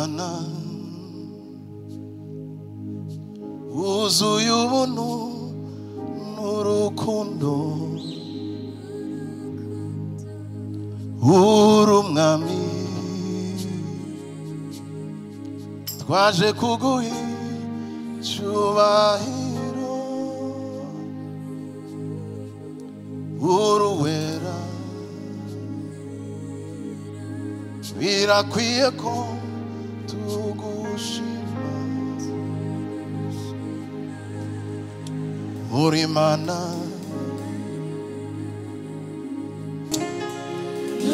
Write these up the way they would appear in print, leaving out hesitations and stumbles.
Mana wuzuye ubuntu n'urukundo, uri umwami twaje kuguha icyubahiro, uri uwera birakwiye ko tugushima, uri Mana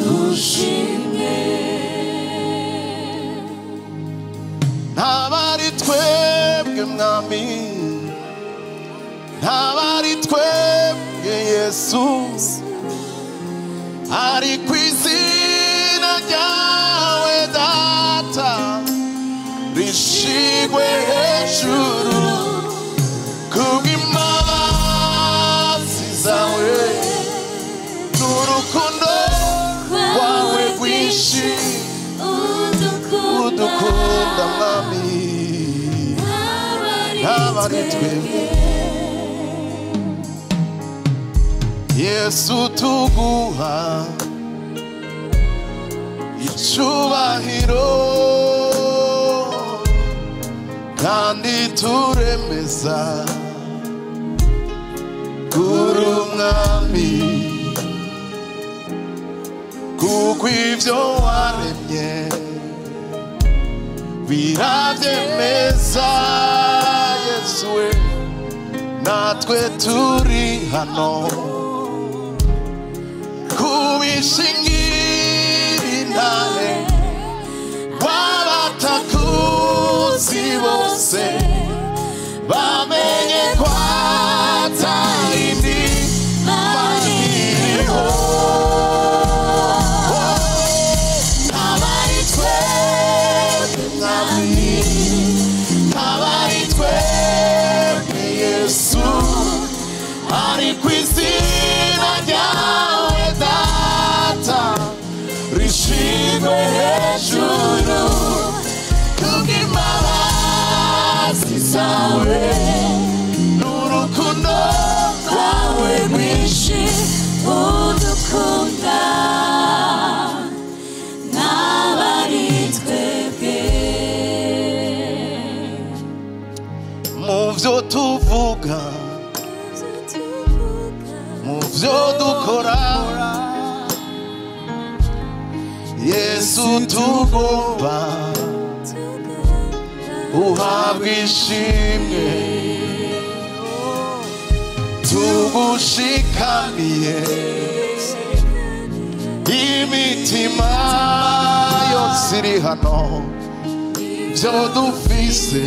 dushimwe. Ntabari twebwe mwami, ntabari twebwe Yesu, ari ku izina ryawe Data rishigwe hejuru, kubw'imbabazi zawe n'urukundo rwawe rwinshi udukunda mwami, ntabari twebwe Yesu tuguha icyubahiro kandi turemeza kuri umwami, kuko ibyo waremye birabyemeza. Yesu we natwe turi hano kubishingira intare w'abatakuzi bose bamenye ko atari bakiriho. Ntabari twebwe mwami, ntabari twebwe Yesu, ari ku izina ryawe Data rishigwe hejuru, kubw'imbabazi zawe n'urukundo rwawe rwinshi udukunda, ntabari twebwe. Mu byo tuvuga, mu byo dukora, Yesu tugomba uhabwa ishimwe, tugushikamiye imitima yose iri hano, byo dufise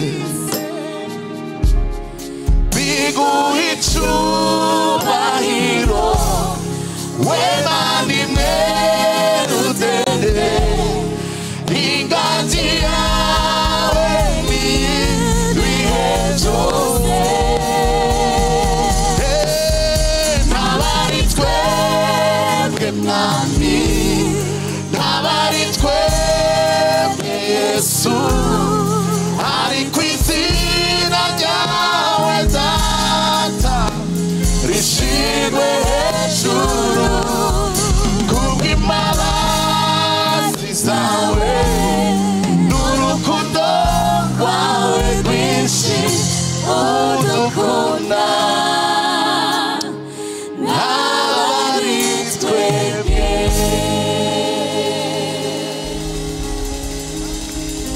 biguha icyubahiro, we Mana imwe rudende, inganji yawe ni ibihe byose. Ntabari twebwe mwami, ntabari twebwe Yesu, ari ku izina ryawe Data rishigwe hejuru, kubw'imbabazi zawe n'urukundo rwawe rwinshi udukunda, ntabari twebwe.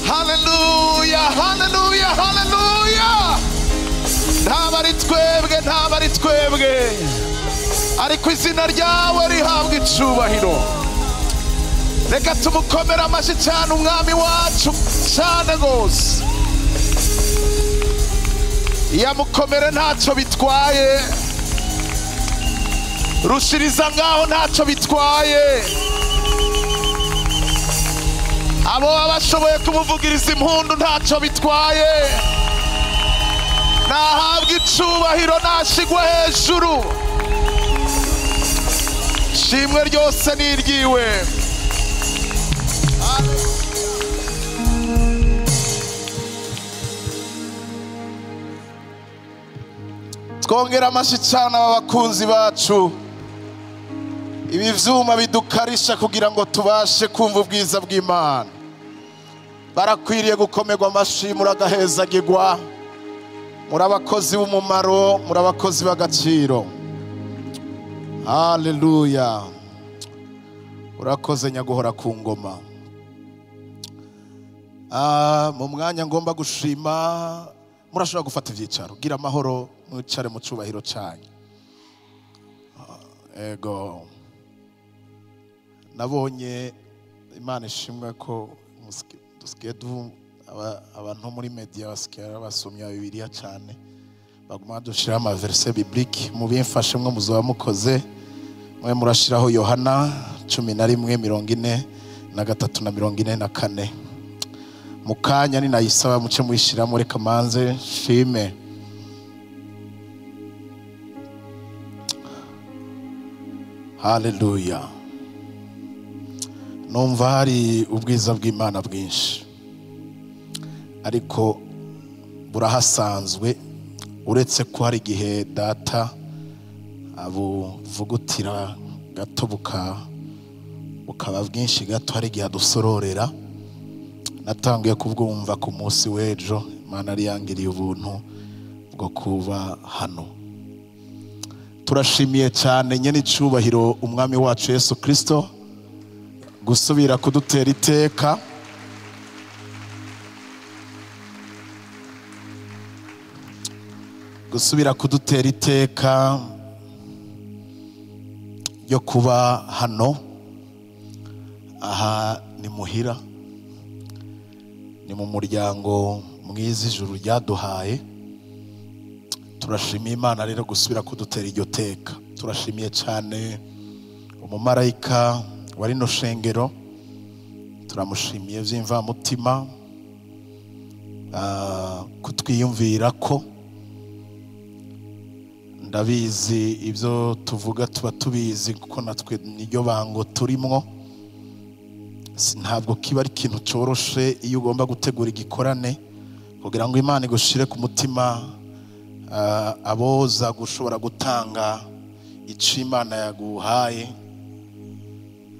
Haleluya, haleluya, haleluya. Ntabari twebwe, ntabari twebwe, ariko izina ryawe rihabwa icubahiro. Reka tumukomere amashyi cyane umwami wacu cyane rwose. Yamukomere ntacyo bitwaye, rushiriza ngaho ntacyo bitwaye. Abo bashoboye kumuvugiriza impundu ntacyo bitwaye. Nahabwa icubahiro, nashigwe hejuru, shimwe ryose ni iryiwe. Twongera amashyi cyane aba bakunzi bacu. Ibi vyuma bidukarisha kugira ngo tubashe kumva ubwiza bw'Imana. Barakwiriye gukomerwa amashyi, muragahezagirwa, muri abakozi b'umumaro, muri abakozi b'agaciro. Haleluya. Urakoze nyaguhora ku ngoma. Mu mwanya ngomba gushima, murashobora gufata ivyicaro. Gira amahoro, mwicare mu cubahiro cyanyu. Ego. Nabonye Imana ishimwe ko dusigaye abantu muri media basigaye basomya Bibiliya cyane, baguma dushira ama verse biblique. Mubimfashe mwe muzoba mukoze, mwe murashiraho Yohana 11:43 na 44. Mukanya ni nayisaba muce muyishiramo, reka manze shime. Haleluya. Numva hari ubwiza bw'Imana bwinshi, ariko burahasanzwe, uretse ko hari igihe data abuvugutira gato bukaba bwinshi gato, hari igihe adusororera. Natangiye kubwumva ku munsi w'ejo, Imana yari yangiriye ubuntu bwo kuba hano. Turashimiye cyane nyene icubahiro umwami wacu Yesu Kristo gusubira kudutera iteka. Gusubira kudutera iteka yo kuba hano. Aha ni muhira, ni mu muryango mwiza ijuru ryaduhaye. Turashimiye Imana rero gusubira kudutera iryo teka. Turashimiye cyane umumarayika wa rino shengero, turamushimiye vy'imvamutima kutwiyumvira ko ndabizi ibyo tuvuga tuba tubizi, kuko natwe niryo bango turimwo. Ntabwo kiba ari ikintu coroshe iyo ugomba gutegura igikorane kugira ngo Imana igushire ku mutima aboza gushobora gutanga ico Imana yaguhaye.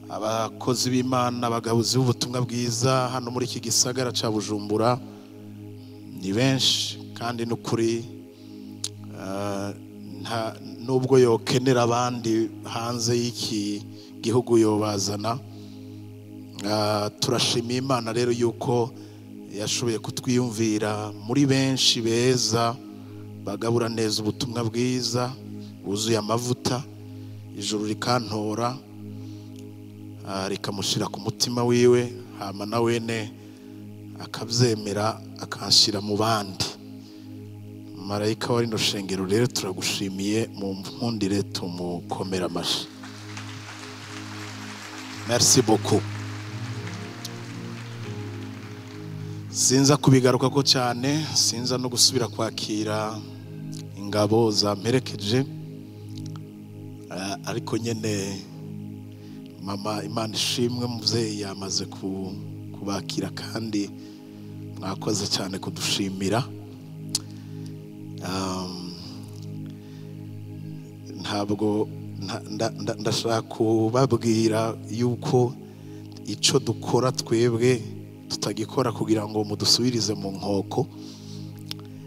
Abakozi b'Imana, abagabuzi b'ubutumwa bwiza hano muri iki gisagara ca Bujumbura ni benshi, kandi n'ukuri nubwo yokenera abandi hanze y'iki gihugu yobazana. Turashimiye Imana rero yuko yashoboye kutwiyumvira muri benshi beza bagabura neza ubutumwa bwiza buzuye amavuta. Ijuru rikantora rikamushira ku mutima wiwe, hama na wene akabyemera akanshira mu bandi. Marayika wa rino shengero rero turagushimiye, mu mpundire tumukomera amashi. Merci beaucoup. Sinza kubigaruka ko cyane, sinza no gusubira kwakira ingabo zamperekeje, ariko nyene mama Imana ishimwe muvyeyi yamaze kubakira, kandi mwakoze cyane kudushimira. Ntabwo ndashaka kubabwira yuko ico dukora twebwe tutagikora kugira ngo mudusubirize mu nkoko,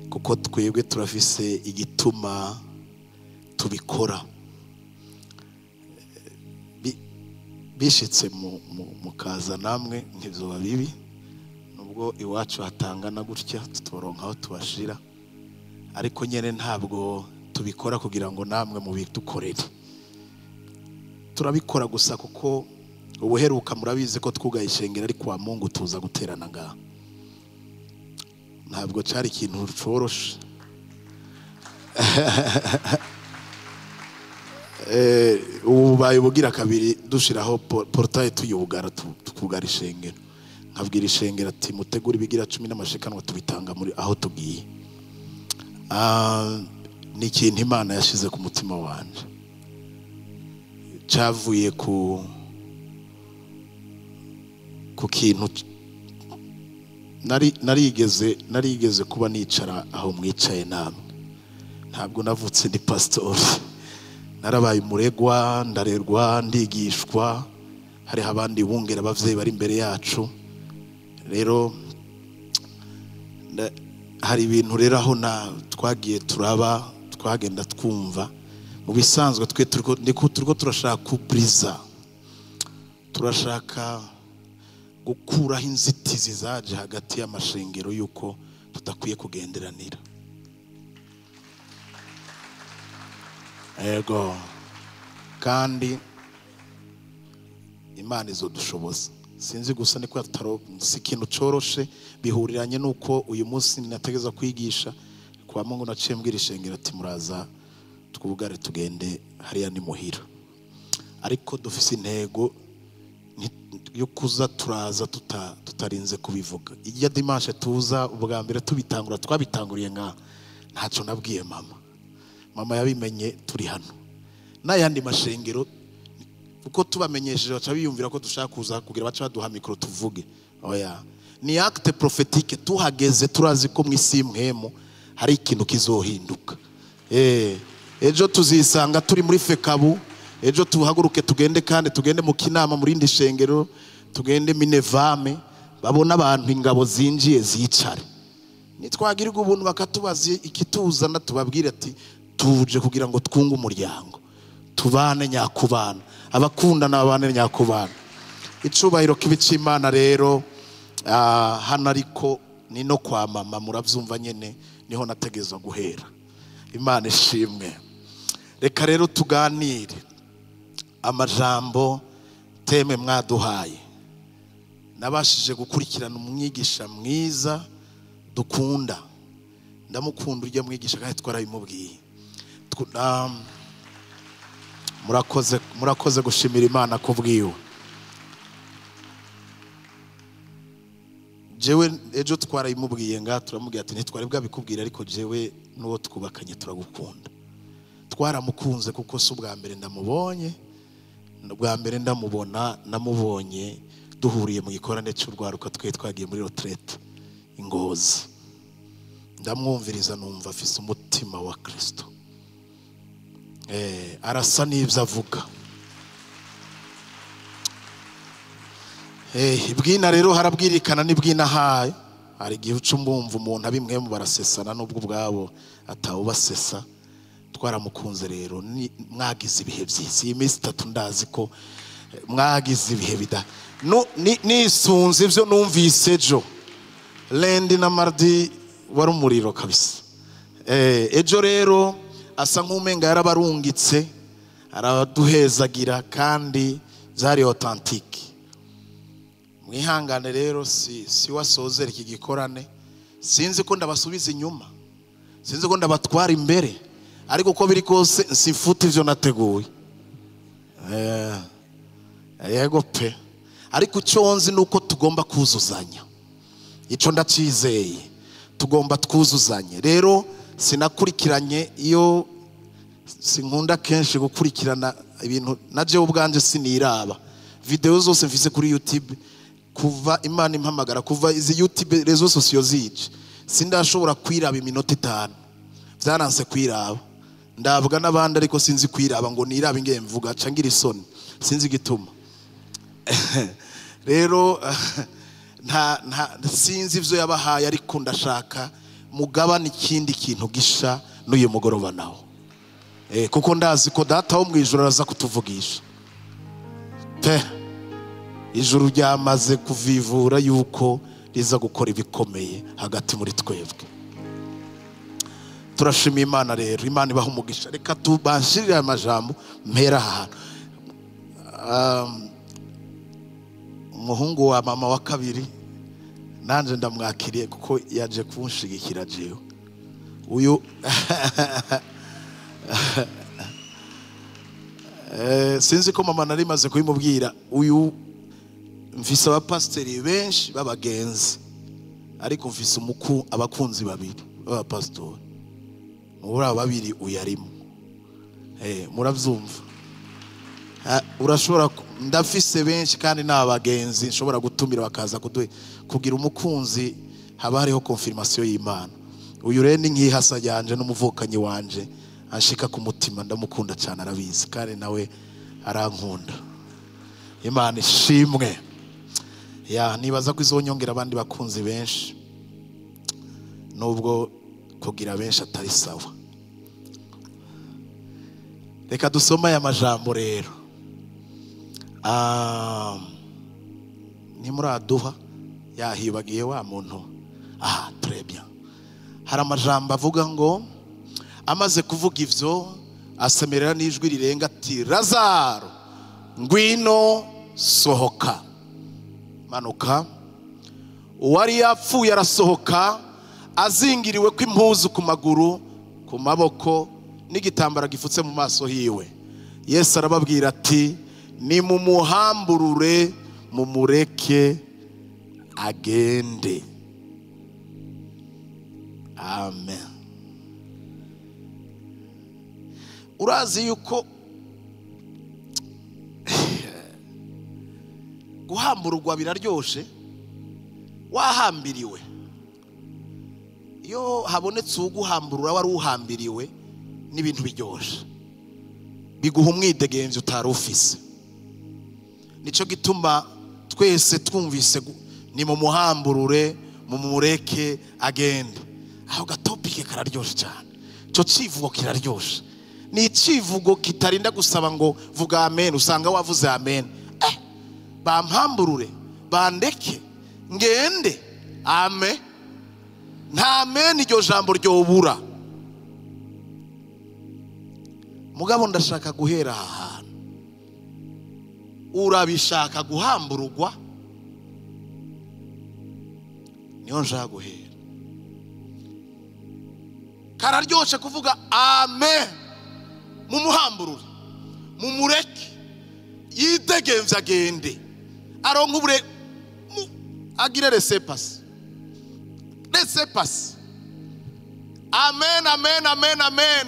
kuko twebwe turafise igituma tubikora. Bishitse mukaza namwe ntivyoba bibi, nubwo iwacu hatangana gutya tutoronka aho tubashira, ariko nyene ntabwo tubikora kugira ngo namwe mubidukorere. Turabikora gusa kuko ubuheruka murabizi ko twugaye ishengero, ariko wa Mungu tuza guterana ngaha. Ntabwo cari ikintu coroshe. Ubaye ubugira kabiri dushiraho portail tuyugara, tukugara ishengero. Nkabwira ishengero ati mutegure ibigira 10 n'amashikanwa tubitanga muri aho tugiye. Ni ikintu Imana yashize ku mutima wanje, cavuye ku kintu narigeze kuba nicara aho mwicaye namwe, Ntabwo navutse ndi pasitori, narabaye umuregwa, ndarerwa, ndigishwa. Hariho abandi bungera abavyeyi bari imbere yacu. Rero hari ibintu rero aho na twagiye turaba, twagenda twumva. Mu bisanzwe twe turiko turashaka kubriza, turashaka gukuraho inzitizi zaje hagati y'amashengero yuko tudakwiye kugenderanira. Ego, kandi Imana izodushoboza. Sinzi gusa ni ko si ikintu coroshe, bihuriranye nuko uyu munsi nategeza kwigisha kwa Mungu. Naciye mbwira ishengero ati muraza twugare tugende hariya ni muhira, ariko dufise intego yo kuza turaza tutarinze kubivuga. Ijya dimanche tuza ubwa mbere tubitangura, twabitanguriye nka ntaco nabwiye mama. Mama yabimenye turi hano n'ayandi mashengero, kuko tubamenyesheje baca biyumvira ko dushaka kuza kugira baca baduha mikro tuvuge. Oya, ni acte prophétique. Tuhageze turazi ko mw'isi mwemo hari ikintu kizohinduka. Ejo tuzisanga turi muri Fekabu, ejo tuhaguruke tugende kandi tugende mu kinama muri indi shengero, tugende Minevame, babona abantu ingabo zinjiye zicare. Nitwagirirwa ubuntu bakatubaza ikituzana, tubabwire ati tuje kugira ngo twunge umuryango, tubane nyakubana, abakundana babane nyakubana. Icubahiro k'ibicimana rero hano, ariko ni no kwa mama, muravyumva nyene niho nategezwa guhera. Imana ishimwe. Reka rero tuganire amajambo teme mwaduhaye. Nabashije gukurikirana umwigisha mwiza dukunda, ndamukunda urya mwigisha kandi twarabimubwiye. Murakoze gushimira Imana kubwiwe. Jewe ejo twarabimubwiye nga turamubwiye ati ntitwari bwabikubwira, ariko jewe n'uwo twubakanye turagukunda. Twaramukunze kuko si ubwa mbere ndamubonye, ubwa mbere ndamubona namubonye duhuriye mu gikorane cy'urwaruka twe twagiye muri retraite Ingozi. Ndamwumviriza numva afise umutima wa Kristo. Arasa n'ibyo avuga. Ibwina rero harabwirikana n'ibwina haye. Hari igihe uca umbumva umuntu abimwe mu barasesana n'ubwo ubwabo atawubasesa. Twaramukunze rero, mwagize ibihe byiza. Iyi minsi itatu ndazi ko mwagize ibihe bida. Nisunze ivyo numvise ejo Lendi na Mardi wari umuriro kabisa. Ejo rero asa nk'umenga yarabarungitse, araduhezagira kandi byari authentique. Mwihangane rero, si wasozera iki gikorane. Sinzi ko ndabasubiza inyuma, sinzi ko ndabatwara imbere, ariko uko biri kose nsifuta ivyo nateguye. Yego pe, ariko icyo nzi nuko tugomba kuzuzanya, ico ndacizeye, tugomba twuzuzanye. Rero sinakurikiranye, iyo sinkunda kenshi gukurikirana ibintu na jewe ubwanje siniraba video zose mfise kuri YouTube kuva Imana impamagara, kuva izi YouTube rezo sociaux zije sindashobora kwiraba iminota 5. Byaranse kwiraba, ndavuga n'abandi ariko sinzi kwiraba ngo niraba inge mvuga cangira isoni, sinzi igituma. Rero nta sinzi ivyo yabahaye, ariko ndashaka mugabane ikindi kintu gisha n'uyu mugoroba nawo. Kuko ndazi ko data wo mwijuru araza kutuvugisha pe. Ijuru ryamaze kuvivura yuko riza gukora ibikomeye hagati muri twebwe. Turashima Imana rero, Imana ibaha umugisha. Reka tubashirire amajambo mpera aha. Umuhungu wa mama wa kabiri nanje ndamwakiriye kuko yaje kunshigikira jewe. Uyu sinzi ko mama nari maze kubimubwira, uyu mfise abapasiteri benshi b'abagenzi, ariko mfise abakunzi babiri b'abapasitori. Muri abo babiri uyarimo. Muravyumva. Urashobora, ndafise benshi kandi n'abagenzi nshobora gutumira bakaza kugira umukunzi, haba hariho confirmation y'Imana. Uyu rero ni nk'ihasa ryanje n'umuvukanyi wanje, anshika ku mutima, ndamukunda cyane, arabizi kandi nawe arankunda. Imana ishimwe. Ya, nibaza ko izonyongera abandi bakunzi benshi, nubwo kugira benshi atari sawa. Reka dusome aya majambo rero. Nimuraduha yahibagiye wa muntu. Très bien. Hari amajambo avuga ngo amaze kuvuga ivyo asemerera n'ijwi rirenga ati Lazaro ngwino sohoka. Manuka. Uwari yapfuye arasohoka azingiriwe kw'impuzu ku maguru, ku maboko n'igitambara gifutse mu maso hiwe. Yesu arababwira ati nimumuhamburure mumureke agende. Amen. Urazi yuko guhambururwa biraryoshe wahambiriwe. Iyo habonetse uguhamburura wari uhambiriwe n'ibintu biryoshe, biguha umwidegemvyo utari ufise. Nico gituma twese twumvise ni mumuhamburure mumureke agende. Aho gatopike kararyoshe cyane, ico civugo kiraryoshe. Ni icivugo kitarinda gusaba ngo vuga amen, usanga wavuze amen. Bampamburure bandeke ngende, amen. Nta amen iryo jambo ryobura. Mugabo ndashaka guhera aha hantu. Urabishaka guhambururwa? Niyo nshaka guhera. Kararyoshe kuvuga amen, mumuhamburure mumureke yidegemvye agende, aronke ubure agire laissez-passer. Laissez-passer. Amen, amen, amen, amen.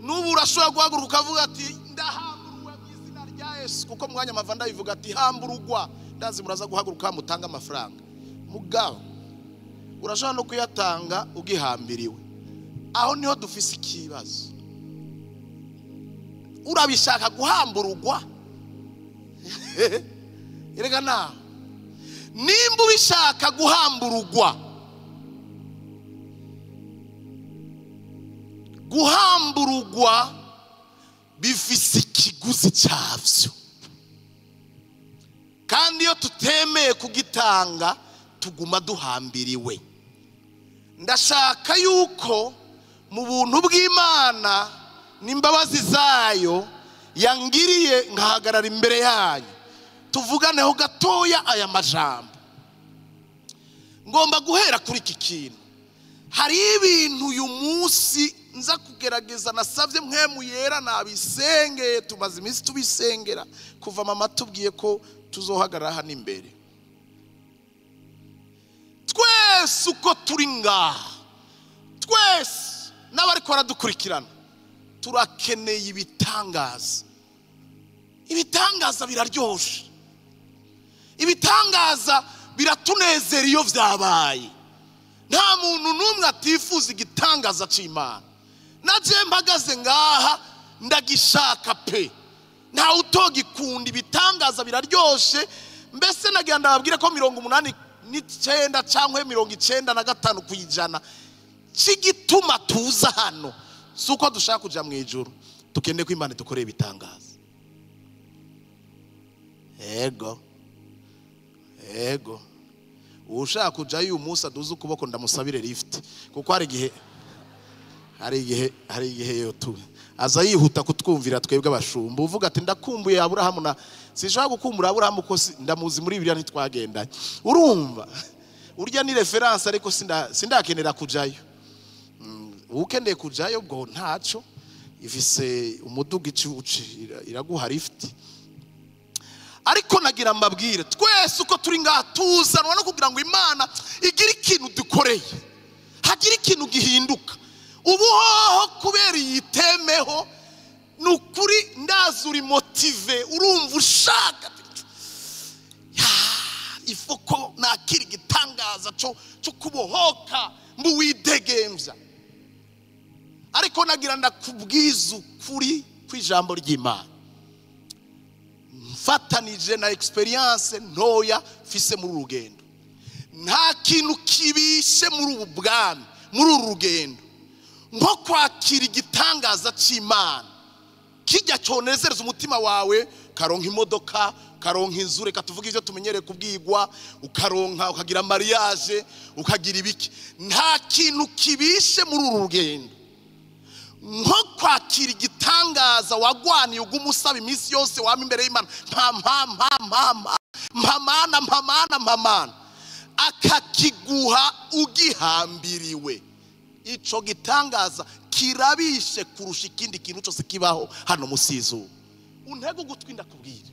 Nubu urashobora guhaguruka ukavuga ati ndahambururwa mu izina rya Yesu, kuko mu mwanya mava ndabivuga ati hambururwa, ndazi muraza guhaguruka mutanga amafaranga. Mugabo urashobora no kuyatanga ugihambiriwe. Aho niho dufise ikibazo. Urabishaka guhambururwa? Erega na nimba ubishaka guhambururwa, guhambururwa bifise ikiguzi cyavyo, kandi iyo tutemeye kugitanga tuguma duhambiriwe. Ndashaka yuko mu buntu bw'Imana n'imbabazi zayo yangiriye nkahagarara imbere yanyu, tuvuganeho gatoya aya majambo. Ngomba guhera kuri iki kintu. Hari ibintu uyu munsi nza kugerageza, nasabye Mpwemu Yera nabisengeye, tumaze iminsi tubisengera kuva mama tubwiye ko tuzohagarara hano imbere. Twese uko turi ngaha, twese n'abariko baradukurikirana, turakeneye ibitangaza. Ibitangaza biraryoshe, ibitangaza biratunezera iyo vyabaye. Nta muntu n'umwe atifuza igitangaza c'Imana. Naje mpagaze ngaha ndagishaka pe, nta utogikunda. Ibitangaza biraryoshe. Mbese nagira ndababwire ko 89 cyangwa 95% c'igituma tuza hano suko dushaka kuja mu ijuru, tukende ko Imana dukoreye ibitangaza. Ego ego, ushaka kujayo uyu munsi aduze ukuboko ndamusabire lift, kuko hari igihe yotu aza yihuta kutwumvira twebwe abashumba. Uvuga ati ndakumbuye Aburahamu, na sinshaka gukumbura Aburahamu ko ndamuzi muri Bibiliya ntitwagendanye. Urumva urya ni reference, ariko sindakenera kujayo. Ukeneye kujayo ubwo ntaco, ifise umuduga iraguha lift. Ariko nagira mbabwire twese uko turi ngaha tuzanwa no kugira ngo Imana igire ikintu dukoreye, hagire ikintu gihinduka. Ubu hoho kubera yitemeho nukuri ndazi uri motive, urumva ushaka ifoko nakira igitangaza cyo kubohoka mbuwidegemvya. Ariko nagira ndakubwiza ukuri kw'ijambo ry'Imana, mfatanije na experience ntoya mfise muri rugendo. Nta kintu kibishe muri ubu bwami, muri uru rugendo, nko kwakira igitangaza c'Imana kijya cyonezereza umutima wawe. Karonka imodoka, karonka inzu, reka tuvuge ibyo tumenyereye kubwigwa, ukaronka, ukagira mariage, ukagira ibiki. Nta kintu kibishe muri uru rugendo nko kwakira igitangaza wagwaniye ugumusaba iminsi yose wama imbere y'Imana, mpa mpa mpa mpa mpa mpamana mpamana mpamana, akakiguha ugihambiriwe. Ico gitangaza kirabishe kurusha ikindi kintu cyose kibaho hano musi y'izuba. Untege ugutwi ndakubwira,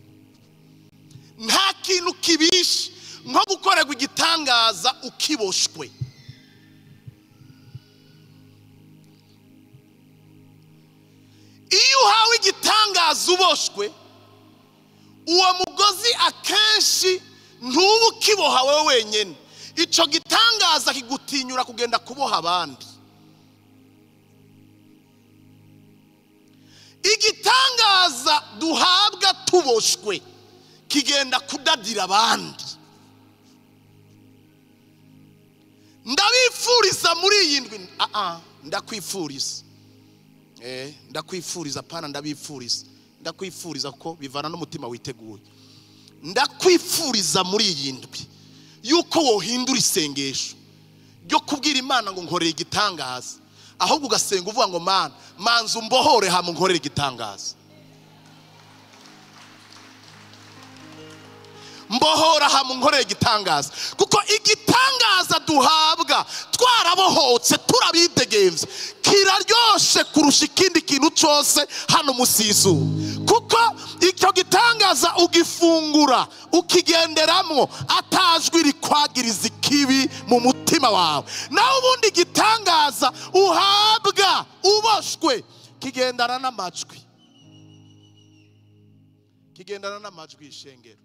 nta kintu kibishe nko gukorerwa igitangaza ukiboshwe. Iyo uhawe igitangaza uboshwe, uwo mugozi akenshi ntuba ukiboha wowe wenyine. Ico gitangaza kigutinyura kugenda kuboha abandi. Igitangaza duhabwa tuboshwe kigenda kudadira abandi. Ndabifuriza muri iyi ndwi, ndakwifuriza, ndakwifuriza, pana ndabifuriza, ndakwifuriza ko bivana n'umutima witeguye. Ndakwifuriza muri iyi ndwi yuko wohindura isengesho ryo kubwira Imana ngo nkorere igitangaza, ahubwo ugasenga uvuga ngo Mana manza umbohore hama nkorere igitangaza. Mbohora hama nkorere igitangaza, kuko igitangaza duhabwa twarabohotse turabidegemvye kiraryoshe kurusha ikindi kintu cyose hano musi y'izuba. Kuko icyo gitangaza ugifungura ukigenderamwo atajwi rikwagiriza ikibi mu mutima wawe. Naho ubundi igitangaza uhabwa uboshwe kigendana n'amajwi, kigendana n'amajwi y'ishengero.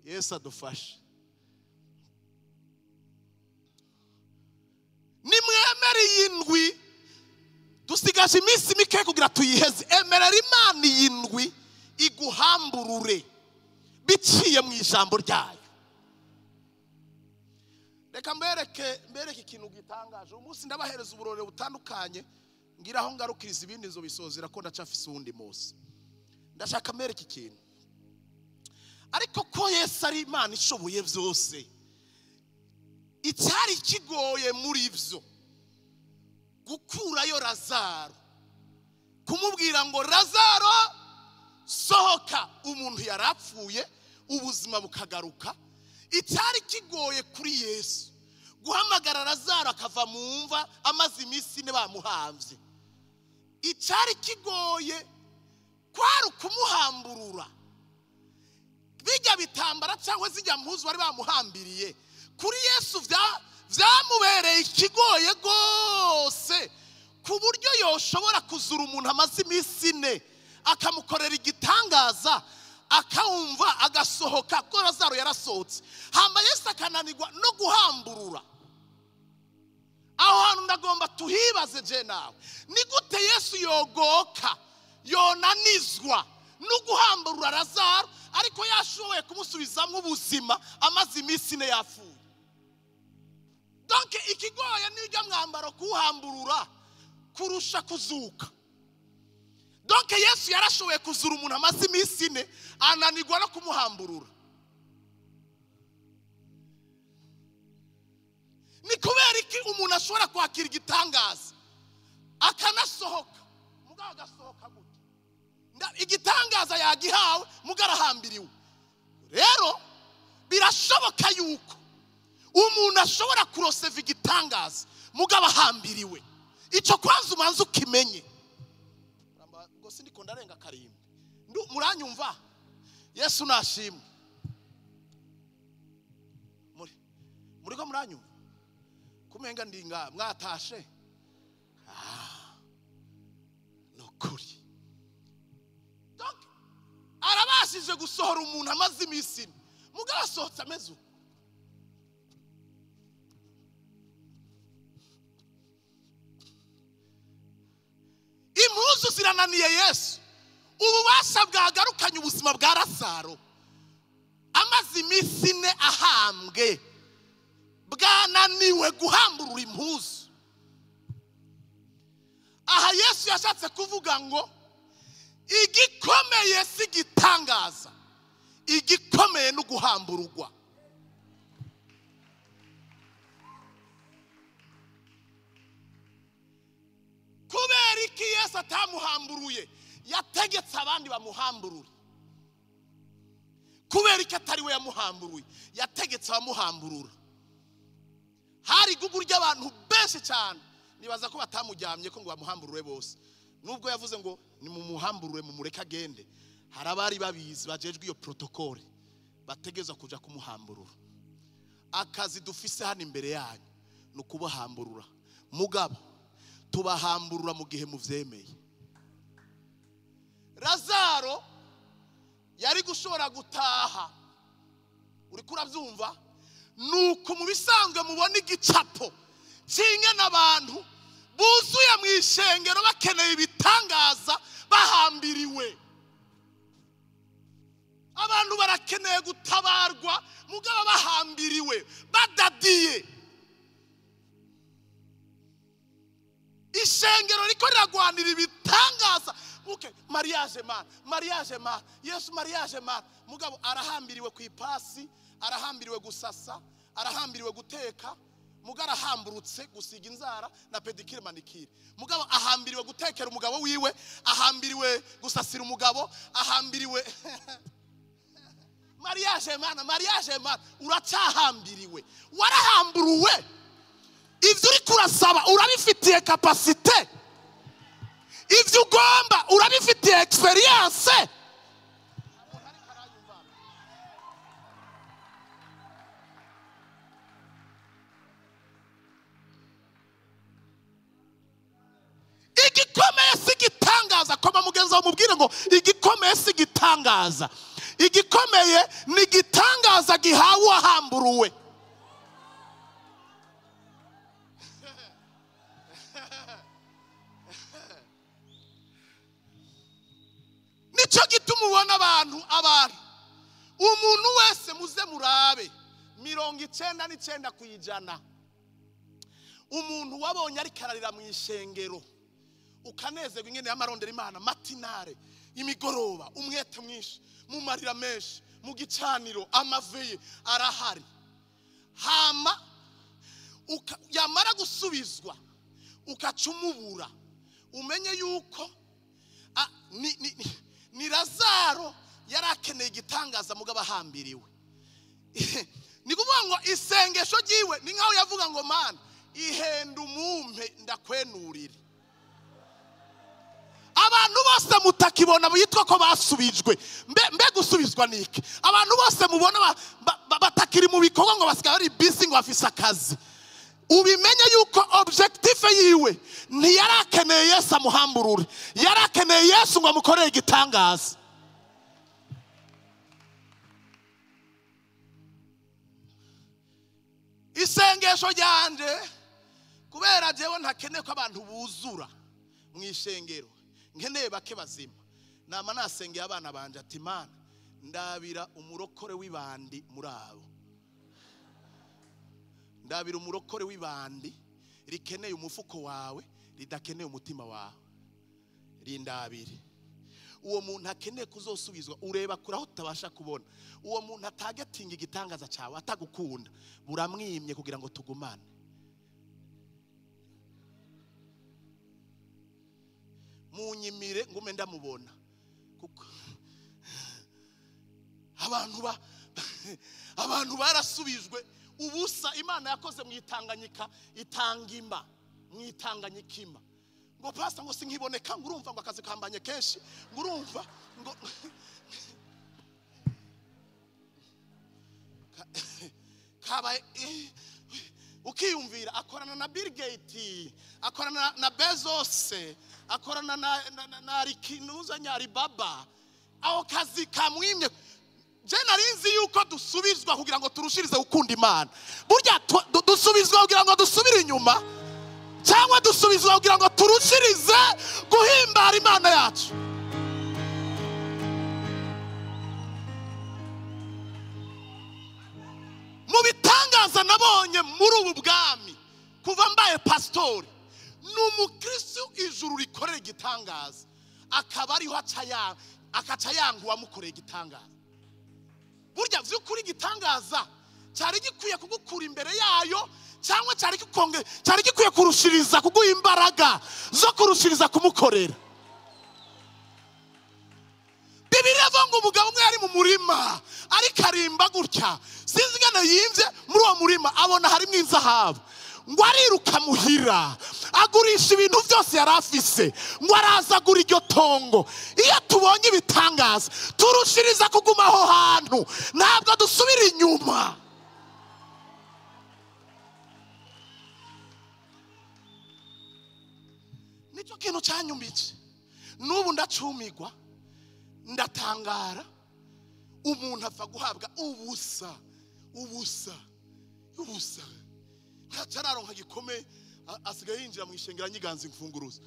Yesu adufashe. Nimwemere iyi ndwi, dusigaje iminsi mike kugira tuyiheze. Emerera Imana iyi ndwi iguhamburure biciye mu ijambo ryayo. Reka mbereke ikintu gitangaje. Uyu munsi ndabahereza uburorero butandukanye, ngira aho ngarukiriza ibindi nzobisozera ko ndacafise uwundi munsi. Ndashaka mbereke ikintu. Ariko ko Yesu ari Imana ishoboye byose, icyari kigoye muri byo gukurayo Lazaro, kumubwira ngo Lazaro sohoka, umuntu yarapfuye ubuzima bukagaruka. Icyari kigoye kuri Yesu guhamagara Lazaro akava mu mva amaze iminsi ine bamuhamvye, icyari kigoye kwari ukumuhamburura bijya bitambara cyangwa zijya mpuzu bari bamuhambiriye. Kuri Yesu byamubereye ikigoye gose, ku buryo yoshobora kuzura umuntu amaze iminsi ine akamukorera igitangaza akawumva agasohoka, ko Lazaro yarasohotse. Hamba Yesu akananirwa no guhamburura. Aho hantu ndagomba tuhibaze je nawe, ni gute Yesu yogoka yonanizwa no guhamburura Lazaro, ariko yashoboye kumusubizamo ubuzima amaze iminsi ine yapfuye? Donc ikigoye n'ijya mwambaro kuhamburura kurusha kuzuka. Donc Yesu yarashoboye kuzura umuntu amaze iminsi ine ananirwa no kumuhamburura. Ni kubera iki umuntu ashobora kwakira igitangaza akanasohoka, mugabo agasohoka gute? Igitangaza yagihawe mugabo arahambiriwe. Rero birashoboka yuko umuntu ashobora kuroseva igitangaza mugabo ahambiriwe. Icyo kwanza umanza ukimenye. Ngo sindiko ndarenga karimbi, muranyumva? Yesu nashimwe. Muriko muranyumva? Kumenga ndinga mwatashe. Nukuri. Donc arabashije gusohora umuntu amaze iminsi ine, mugabo asohotse ameze uko. Impuzu zirananiye Yesu. Ububasha bwagarukanye ubuzima bwa Lazaro amaze iminsi 4 ahambwe bwananiwe guhamburura impuzu. Aha Yesu yashatse kuvuga ngo igikomeye si gitangaza, igikomeye no guhambururwa. Kubera iki Yesu atamuhamburuye? Yategetse abandi bamuhamburure. Kubera iki atari we yamuhamburuye? Yategetse abamuhamburura. Hari igugu ry'abantu benshi cyane, nibaza ko batamujyamye ko ngo bamuhamburure bose. Nubwo yavuze ngo nimumuhamburure mumureke agende, hari abari babizi bajejwe iyo protocole bategezwa kuja kumuhamburura. Akazi dufise hano imbere yanyu ni ukubahamburura. Mugabo tubahamburura mu gihe muvyemeye. Lazaro yari gushobora gutaha, uriko urabyumva, nuko mu bisanzwe mubona igicapo cy'ingene abantu buzuye mu ishengero bakeneye ibitangaza bahambiriwe. Abantu barakeneye gutabarwa mugabo bahambiriwe, badadiye. Ishengero riko riragwanira ibitangaza. Okay, mariage man, mariage man, Yesu mariage man. Mugabo arahambiriwe ku ipasi, arahambiriwe gusasa, arahambiriwe guteka, mugabo arahamburutse gusiga inzara na pedicure manicure. Mugabo ahambiriwe gutekera umugabo wiwe, ahambiriwe gusasira umugabo, ahambiriwe mariage man, mariage man. Uracahambiriwe, warahamburuwe. Ivyo uri kurasaba urabifitiye capacité, ivyo ugomba urabifitiye experience. Igikomeye si gitangaza. Koma mugenzi wawe mubwire ngo igikomeye si gitangaza, igikomeye ni gitangaza gihawe uwahamburuwe. Nicyo gituma ubona abantu umuntu wese muze murabe 99% umuntu wabonye ari kararira mu ishengero ukanezerwa ingene y'amarondera Imana matinare, imigoroba, umwete mwinshi, mu marira menshi, mu gicaniro, amaveye arahari. Hama yamara gusubizwa ukacumubura, umenye yuko ni Lazaro yarakeneye igitangaza mugabo ahambiriwe. Ni kuvuga ngo isengesho ryiwe ni nkaho yavuga ngo Mana ihenda umumpe ndakwenurire. Abantu bose mutakibona bitwa ko basubijwe, mbe gusubizwa niki? Abantu bose mubona batakiri mu bikorwa ngo basigaye ari busy ngo bafise akazi, ubimenye yuko objectif yiwe ntiyarakeneye Yesu amuhamburure, yarakeneye Yesu ngo amukorere igitangaza. Isengesho ryanje kubera jewe ntakeneye ko abantu buzura mu ishengero, nkeneye bake bazima. Nama nasengeye abana banje ati Mana ndabira umurokore w'ibandi muri abo, ndabira umurokore w'ibandi rikeneye umufuko wawe ridakeneye umutima wawe, rindabire. Uwo muntu akeneye kuzosubizwa, ureba kure aho utabasha kubona. Uwo muntu atagatinga igitangaza cyawe, atagukunda, buramwimye kugira ngo tugumane. Munyimire ngume ndamubona, kuko abantu barasubijwe ubusa. Imana yakoze mu itanganyika itangima, mu itanganyika ima. Ngo pastor ngo sinkiboneka, ngo urumva ngo akazi kambanye kenshi, ngo urumva ngo kabaye. Ukiyumvira akorana na Bill Gates, akorana na Bezos, akorana na Rikinuza Nyaribaba. Aho kazi kamwimye. Je narinzi yuko dusubizwa kugira ngo turushirize gukunda Imana. Burya dusubizwa kugira ngo dusubire inyuma. Cyangwa dusubizwa kugira ngo turushirize guhimbara Imana yacu. Mu bitangaza nabonye muri ubu bwami kuva mbaye pastori, ni umukristo ijuru rikorera igitangaza akaba ariho akaca yanga uwamukoreye igitangaza. Burya vy'ukuri igitangaza cyari gikwiye kugukura imbere yayo, cyangwa cyari gikwiye kurushiriza kuguha imbaraga zo kurushiriza kumukorera. Bibiliya ivuga ngo umugabo umwe yari mu murima ariko arimba gutya, sinzi ingene yimvye muri uwo murima abona harimwo inzahabu, ngo ariruka muhira agurisha ibintu byose yari afise, ngo araza agura iryo tongo. Iyo tubonye ibitangaza turushiriza kuguma aho hantu, ntabwo dusubira inyuma. Nicyo kintu cyanyumbitse n'ubu ndacumigwa, ndatangara. Umuntu apfa guhabwa ubusa ubusa ubusa, ntacararonka gikomeye, asigaye yinjira mu ishengero anyiganza imfunguruzo.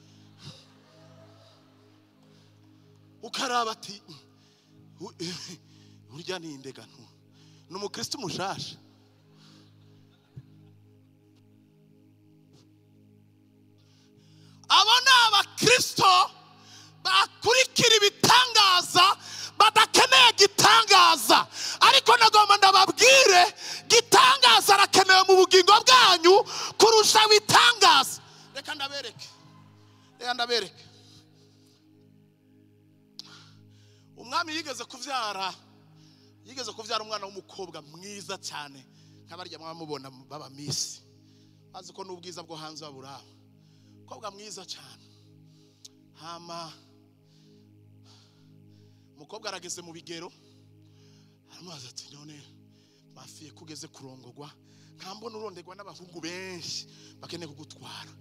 Ukaraba ati urya ni indega ntu ni umukristo mushasha. Abo ni abakristo bakurikira ibitangaza badakeneye gitangaza. Ariko nagomba ndababwire, gitangaza arakenewe mu bugingo bwanyu kurusha bitangaza. Reka ndabereke, reka ndabereke. Umwami yigeze kuvyara umwana w'umukobwa mwiza cyane, nkabarya mwamubona baba misi, bazi ko n'ubwiza bwo hanze baburaba. Umukobwa mwiza cyane. Hama umukobwa arageze mu bigero, aramubaza ati none mafiye kugeze kurongogwa, nkambona urondegwa n'abahungu benshi bakeneye kugutwara,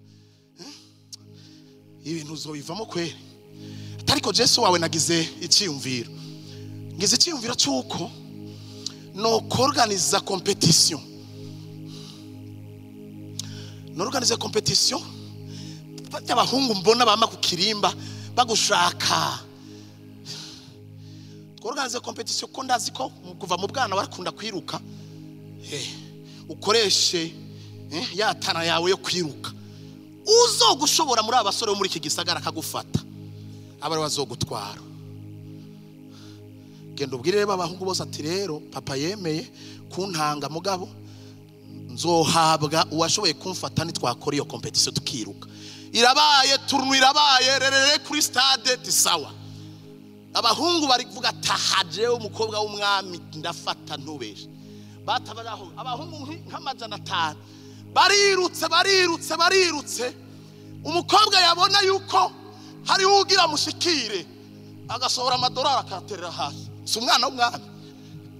ibintu uzobivamo kweri? Ariko Jesu wawe nagize icyiyumviro, ngize icyiyumviro cy'uko no organiza competition, no organiza competition y'abahungu mbona bama ku kirimba bagushaka. Organize competition ko ndazi ko kuva mu bwana barakunda kwiruka, ukoreshe ya tana yawe yo kwiruka, uzogushobora muri abasore bo muri iki gisagara akagufata abari bazogutwara. Genda ubwire rero abahungu bose ati rero papa yemeye kuntanga mugabo nzohabwa uwashoboye kumfata nitwakora iyo competition tukiruka. Irabaye tournoi, irabaye rerere kuri stade tisawa. Abahungu bari kuvuga tahaje umukobwa w'umwami ndafata ntubeshe. Batabaraho abahungu nk'amajana 5 barirutse barirutse barirutse. Umukobwa yabona yuko hari ugira mushikire agasohora amadolari akaterera hasi. Si umwana w'umwami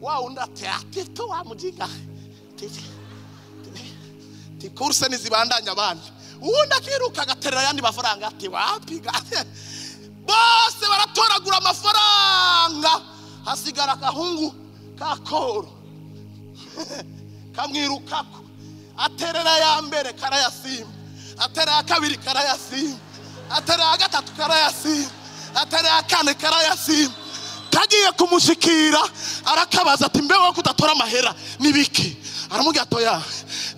wa undi ati atito wa mujinga ti kurse nizibandanya abandi. Uwundi akiruka agaterera ayandi mafaranga ati wapiga. Bose baratoragura amafaranga, hasigara akahungu kakoro kamwirukako, aterera ya mbere karayasimba, aterera ya kabiri karayasimba, aterera ya gatatu karayasimba, aterera ya kane karayasimba. Kagiye kumushikira arakabaza ati mbe wowe kudatora amahera nibiki? Aramubwira ati oya,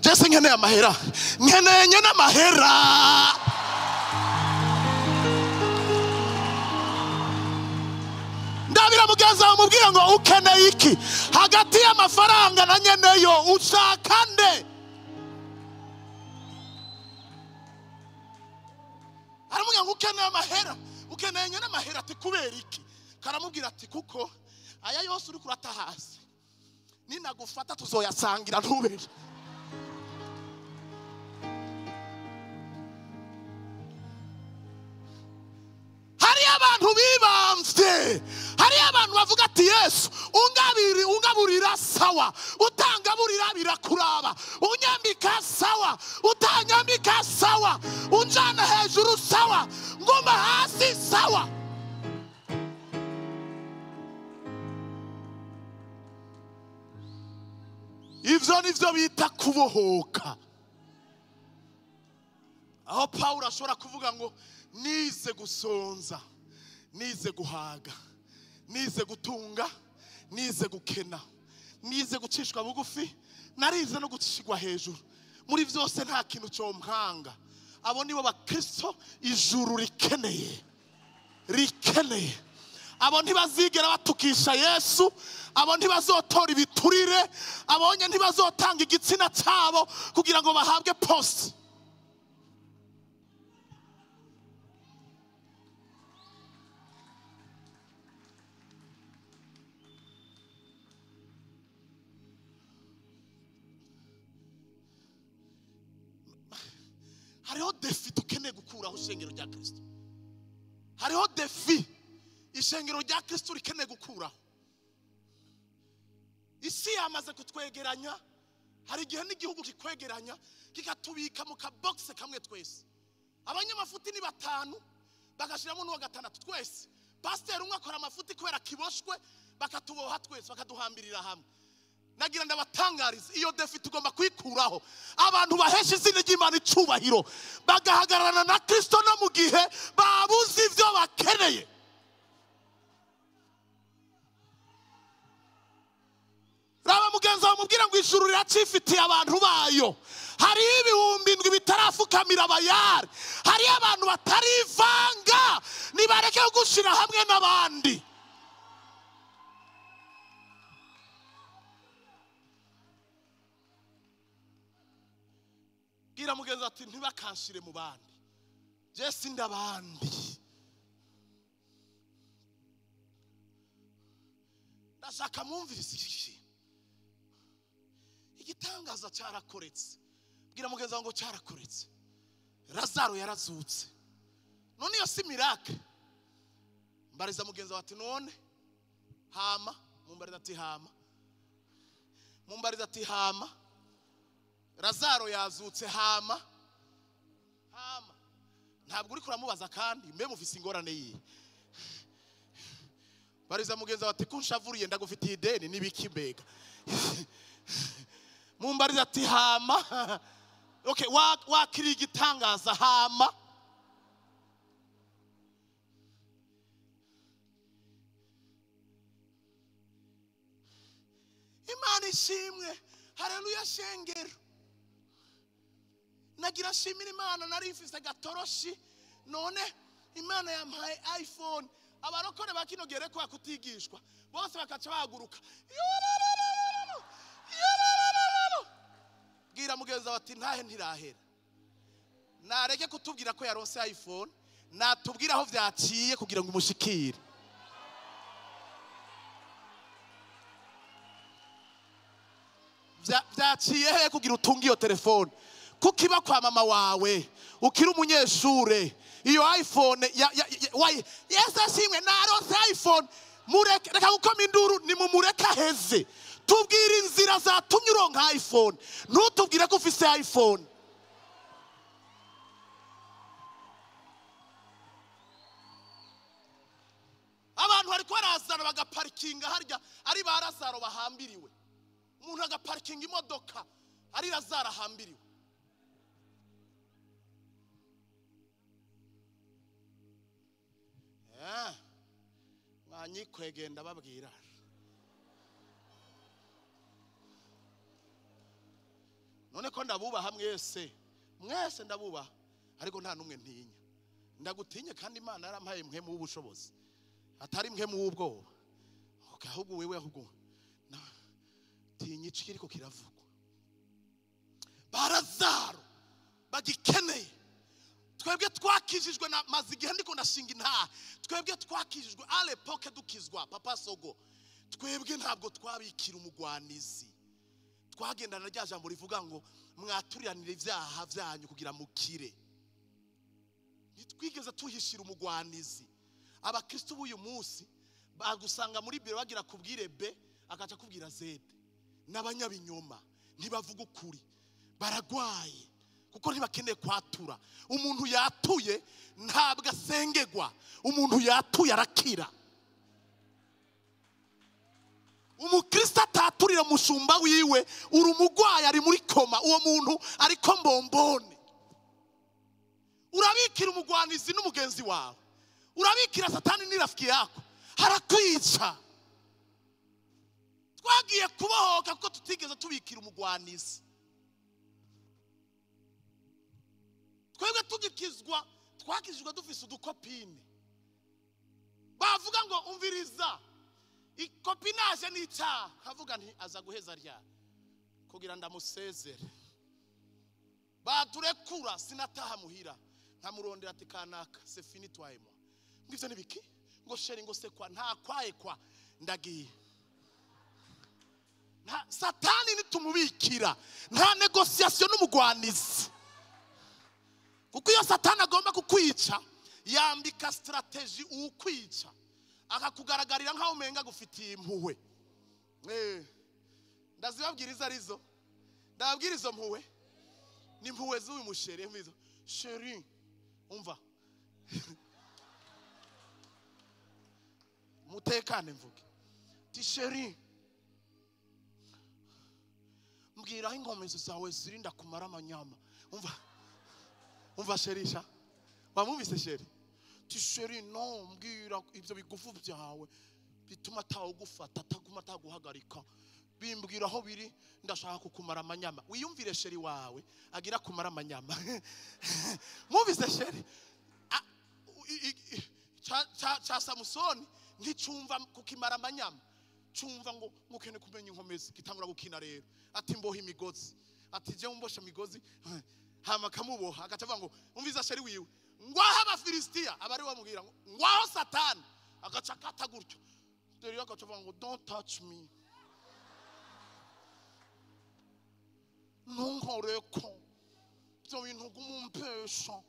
jese nkeneye amahera, nkeneye nyene amahera. Ndabira mugenzi wawe mubwire ngo ukeneye iki? Hagati y'amafaranga na nyeneyo ushaka nde? Aramubwira ngo ukeneye amahera, ukeneye nyene amahera ati kubera iki? Karamubwira ati kuko aya yose uri kurata hasi ninagufata tuzoyasangira ntubere. Hari abantu bibamvye, hari abantu bavuga ati Yesu ungaburira sawa, utangaburira birakuraba, unyambika sawa, utanyambika sawa, unjana hejuru sawa, ngoma hasi sawa. Ivyo nivyo bita kubohoka. Aho Pawulo ashobora kuvuga ngo nize gusonza, nize guhaga, nize gutunga, nize gukena, nize gucishwa bugufi, narize no gucishwa hejuru. Muri vyose nta kintu cyompanga. Abo nibo bakristo ijuru rikeneye, rikeneye. Abo ntibazigera batukisha Yesu, abo ntibazotora ibiturire, abonye ntibazotanga igitsina cyabo kugira ngo bahabwe post. Hariho defi dukeneye gukuraho ishengero rya Kristo. Hariho defi ishengero rya Kristo rikeneye gukuraho. Isi yamaze kutwegeranya, hari igihe n'igihugu kikwegeranya kikatubika mu kabogisi kamwe twese. Abanyamafuti ni batanu bagashiramo n'uwa gatandatu twese. Pasiteri umwe akora amafuti kubera kiboshwe, bakatuboha twese bakaduhambirira hamwe. Nagira ndabatangariza, iyo defi tugomba kwikuraho. Abantu bahesha izina ry'Imana icubahiro, bagahagararana na Kristo no mu gihe babuze ivyo bakeneye. Raba mugenzi wawe mubwira ngo ijuru riracifitiye abantu bayo. Hari 7,000 bitarafukamira abayari, hari abantu batarivanga, nibareke gushira hamwe n'abandi. Bwira mugenzi ati ntibakanshire mu bandi, je sindabandi. Ndashaka mwumvise igitangaza cyarakoretse. Bwira mugenzi wawe ngo cyarakoretse. Lazaro yarazutse. None iyo si miracle? Mbariza mugenzi wawe ati none hama, mumbariza ati hama, mumbariza ati hama. Lazaro yazutse, hama hama. Ntabwo uri kuramubaza kandi mbe mufise ingorane yihe. Bariza mugenzi wawe ati kunshavuriye ndagufitiye ideni nibiki mbega. Mumbariza ati hama. Okay, wakiri igitangaza hama. Imana ishimwe. Haleluya shengero. Nagira shimira Imana, nari mfise gatoroshi, none Imana yampaye iPhone. Abarokore bakino gere kwa kutigishwa bose bakaca bahaguruka. Bwira mugenzi wawe ati ntahe ntirahera. Nareke kutubwira ko yaronse iPhone, natubwira aho vyaciye kugira ngo umushikire. Vyaciye he kugira utunge iyo telefone? Kukiba kwa mama wawe ukiri umunyeshure, iyo iPhone Yesu ashimwe naronse iPhone. Mureke, reka gukoma induru, ni mumureka heze. Tubwire inzira zatumye uronka iPhone, ntutubwire ko ufise iPhone. Abantu bariko barazana bagaparikinga harya ari ba Lazaro bahambiriwe. Umuntu agaparikinga imodoka ari Lazaro ahambiriwe. Mwanyikwegenda babwira. None ko ndabubaha mwese, mwese ndabubaha, ariko nta numwe ntinya. Ndagutinye kandi Imana yarampaye mwe mu ubushobozi, atari mwe mu ubwoba. Okay, ahubwo wewe ahubwo tinye ikiriko kiravugwa. Barazaro bagikeneye. Twebwe twakijijwe na mazigihe ndiko ndashinga intaha. Twebwe twakijijwe à l'époque dukizwa papa sogo. Twebwe ntabwo twabikira umugwanizi. Twagendana rya jambo rivuga ngo mwaturiranire ivyaha vyanyu kugira mukire. Nitwigeze tuhishira umugwanizi. Abakristo b'uyu munsi bagusanga muri biro bagira kubwire B akaca kubwira Z. N'abanyabinyoma ntibavuga ukuri, baragwaye kuko ntibakeneye kwatura. Umuntu yatuye ntabwo asengegwa, umuntu yatuye arakira. Umukristo ataturira mushumba wiwe, uri umugwayi ari muri koma, uwo muntu ariko mbombone. Urabikira umugwanizi n'umugenzi wawe, urabikira Satani ni rafiki yako, harakwica. Twagiye kubohoka kuko tutigeze tubikira umugwanizi. Twebwe tugikizwa, twakijijwe dufise udukopine. Bavuga ngo umviriza, ikopinage ni icyaha. Nkavuga nti aza guheza rya kugira ndamusezere. Baturekura sinataha muhira, nkamurondera ati kanaka c'est fini toi et moi. Ngivyo nibiki ngo chéri ngo c'est quoi, nta kwaye kwa ndagiye. Nta Satani nitumubikira, nta négociation n'umugwanizi. Kuko iyo Satani agomba kukwica yambika strategy ukwica, akakugaragarira nkaho umenga gufitiye impuhwe. Ndazibabwiriza arizo, ndababwira izo mpuhwe ni mpuhwe z'uyu mushere mwiza. Chéri umva mutekane mvuge ti chéri, mbwira aho inkomezi zawe zirinda kumara amanyama. Umva umva chéri, sha wamwumvise chéri? Ti chéri no, mbwira ibyo bigufu byawe bituma atawugufata, ataguma ataguhagarika, bimbwira aho biri, ndashaka kukumara amanyama. Wiyumvire chéri wawe agira kumara amanyama. Mwumvise chéri? Cha Samusoni nticumva kukimara amanyama, cumva ngo mukene kumenya inkomezi, gitangura gukina rero. Ati mboha imigozi, ati je umbosha imigozi, hama kamuboha, agaca avuga ngo umviza chéri wiwe ngwaho Abafilisitiya, abari bamubwira ngo ngwaho Satani, agaca akata gutyo. Dore agaca avuga ngo don't touch me, ntunkoreko ibyo bintu gumumpesha.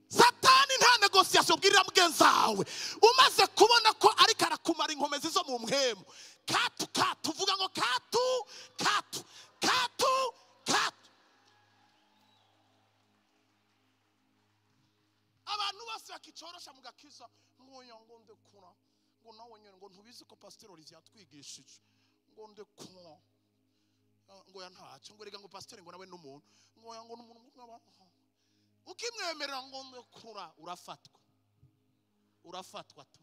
Satani nta négociation bwirira mugenzi wawe. Umaze kubona ko ariko arakumara inkomezi zo mu mpwemu, katu katu, uvuga ngo katu katu katu katu. Abantu bose bakicorosha mu gakiza ngo ngo ndekura, ngo nawe nyene ngo ntubizi ko Pastor Olivier yatwigishije, ngo ndekura, ngo ya ntacyo, ngo rega ngo pastor ngo nawe n'umuntu, ngo ya ngo n'umuntu n'abantu. Ukimwemerera ngo ndekura, urafatwa, urafatwa tu.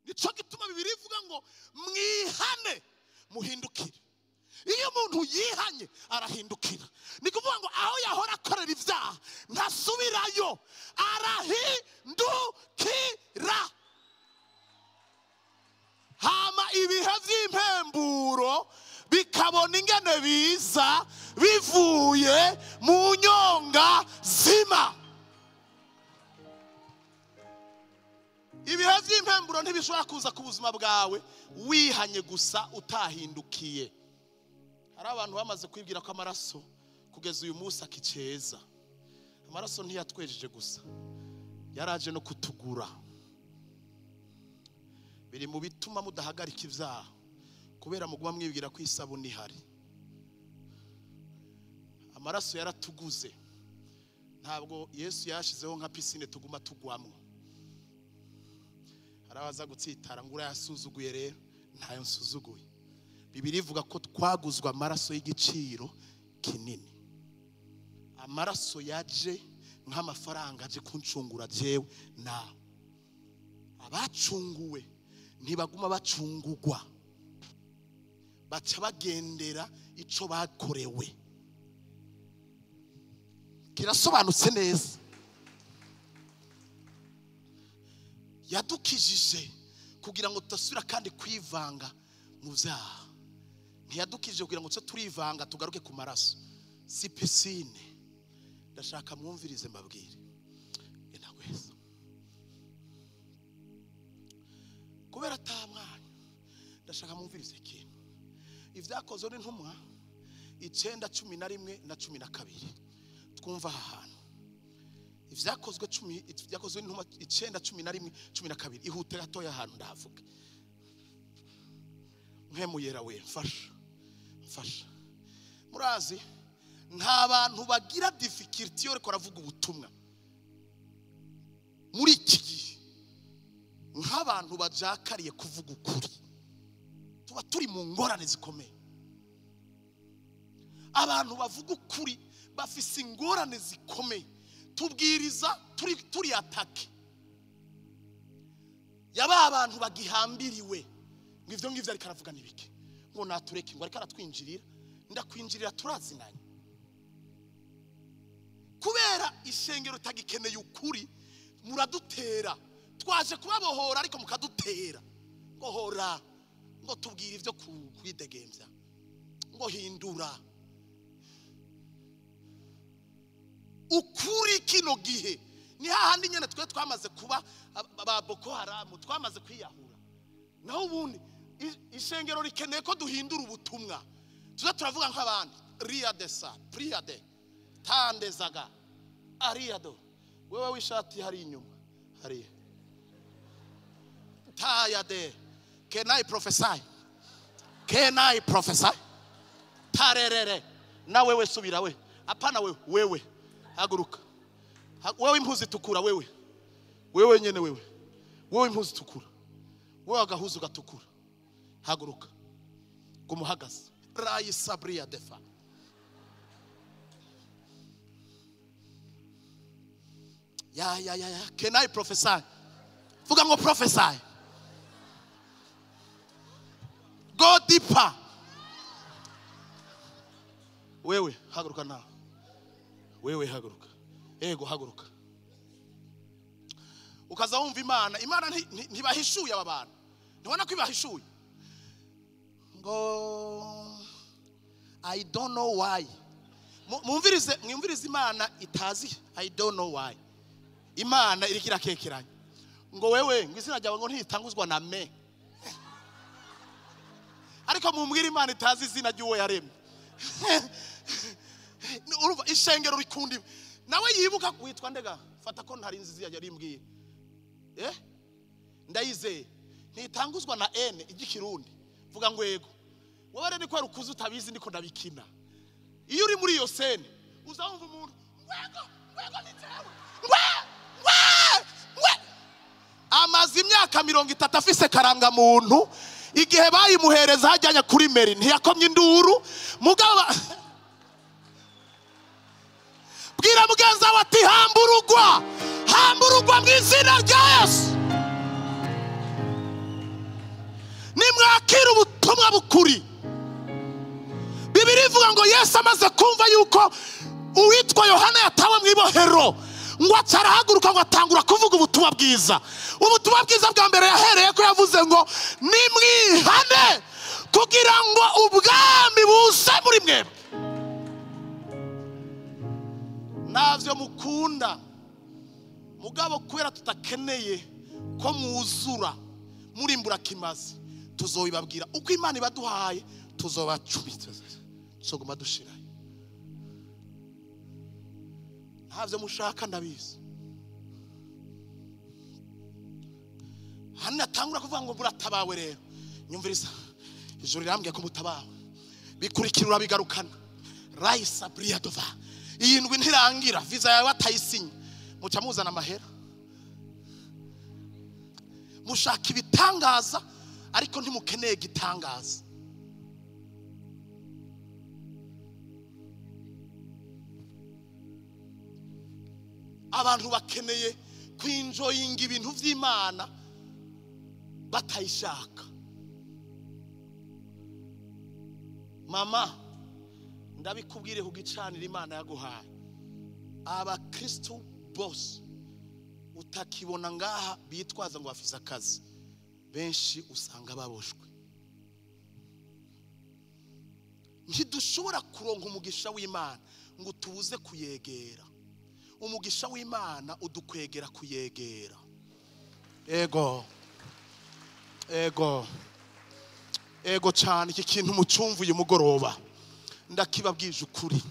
Nico gituma Bibiliya ivuga ngo mwihane muhindukire. Iyo umuntu yihanye arahindukira, ni kuvuga ngo aho yahora akorera ibyaha ntasubirayo, arahindukira. Hama ibihe vy'impemburo bikabona ingene biza bivuye mu nyonga zima. Ibihe vy'impemburo ntibishobora kuza ku buzima bwawe wihanye gusa utahindukiye. Hari abantu bamaze kwibwira ko amaraso kugeza uyu munsi akiceza. Amaraso ntiyatwejeje gusa, yaraje no kutugura. Biri mu bituma mudahagarika ibyaha kubera muguma mwibwira ko isabune ihari. Amaraso yaratuguze, ntabwo Yesu yashizeho nka piscine tuguma tugwamwo. Harabaza gutsitara ngo urayasuzuguye, rero ntayo nsuzuguye. Bibiliya ivuga ko twaguzwa amaraso y'igiciro kinini. Amaraso yaje nk'amafaranga aje kuncungura jewe nawe. Abacunguwe ntibaguma bacungugwa, baca bagendera ico bakorewe. Kirasobanutse neza. Yadukijije kugira ngo tudasubira kandi kwivanga mu byaha. Ntiyadukijije kugira ngo tse turivanga tugaruke ku maraso. Si piscine. Ndashaka mwumvirize mbabwire. Inagweza. Kubera ata mwanya, ndashaka mwumvirize ikintu. Ivyakozwe n'intumwa 9:11 na 12. Twumva aha hantu. Ivyakozwe 10, ivyakozwe n'intumwa 9:11 12. Ihute gatoya ahantu ndahavuga. Mpwemu we mfasha, mfasha. Murazi nta bantu bagira difficulty yo ariko aravuga ubutumwa muri iki gihe nk'abantu bajakariye kuvuga ukuri. Tuba turi mu ngorane zikomeye. Abantu bavuga ukuri bafise ingorane zikomeye. Tubwiriza turi atake yaba abantu bagihambiriwe ngo ivyo ngivyo ariko aravuga nibike, ngo natureke, ngo ariko aratwinjirira. Ndakwinjirira turazinanye. Kubera ishengero tagikeneye ukuri, muradutera. Twaje kubabohora ariko mukadutera. Ngo hora, ngo tubwire ivyo kwidegembya, ngo hindura ukuri. Kino gihe ni hahandi nyene twe twamaze kuba ba Boko Haram, twamaze kwiyahura. Naho ubundi ishengero rikeneye ko duhindura ubutumwa. Tuza turavuga nk'abandi ria desa priade tandezaga ariado. Wewe wishati hari inyuma hari tayade. Can I prophesy? Can I prophesy? Tarerere. Na wewe subira we. Hapana wewe, wewe haguruka. Wewe impuzu itukura, wewe. Wewe nyene wewe. Wewe impuzu itukura. Wewe agahuzu gatukura. Haguruka. Gumuhagaze. Rai sabria defa. Ya ya ya ya. Can I prophesy? Vuga ngo prophesy. Go deeper. Wewe haguruka nawe. Wewe haguruka. Ego haguruka. Ukaza wumva Imana, Imana ntibahishuye aba bantu. Ntibona ko ibahishuye. Ngo I don't know why. Mwumvirize, mwumvirize Imana itazi I don't know why. Imana iriko irakekeranya. Ngo wewe ngo izina ryawe ngo ntitanguzwa na me. Ariko mumbwira Imana itazi izina ry'uwo yaremye. Urumva ishengero rikundi nawe yibuka witwa ndega fata ko ntari nzizi yarimbwiye. Ndayizeye ntitanguzwa na n igikirundi. Vuga ngo yego. Wowe rero niko rukuze utabizi ndiko ndabikina. Iyo uri muri iyo sene uzamva umuntu ngwego ngwego ni jewe. Ngwe ngwe ngwe. Amaze imyaka 30 afise karanga muntu. Igihe bayimuhereza hajyanya kuri meri ntiyakomye induru. Mugabo bwira mugenza we ati hamburugwa, hamburugwa mu izina rya Yesu. Nimwakira ubutumwa bukuri. Bibiri ivuga ngo Yesu amaze kumva yuko uwitwa Yohana yatawe mu ibohero, ngo acarahaguruka ngo atangura kuvuga ubutumwa bwiza. Ubutumwa bwiza bwa mbere yahereye ko yavuze ngo nimwihane kugira ngo ubwami buze muri mwebwe. Navyo mukunda mugabo kubera tutakeneye ko mwuzura murimbura kimazi, tuzobibabwira uko Imana ibaduhaye, tuzobacubita tuzoguma dushirayo. Ntavyo mushaka ndabizi. Hano atangura kuvuga ngo muratabawe. Rero nyumviriza, ijuru rirambwiye ko mutabawe. Bikurikira bigarukana Raisa Briadova. Iyi ndwi ntirangira visa yawe batayisinye, muca muzana amahera. Mushaka ibitangaza ariko ntimukeneye gitangaza. Abantu bakeneye kwinjoyinga ibintu vy'Imana batayishaka. Mama, ndabikubwire kugicanira Imana yaguhaye. Abakristo bose utakibona ngaha bitwaza ngo bafise akazi, benshi usanga baboshwe. Ntidushobora kuronka umugisha w'Imana ngo tubuze kuyegera. Umugisha w'Imana udukwegera kuyegera. Ego ego ego cyane. Iki kintu mucumvuye umugoroba ndakibabwije ukuri.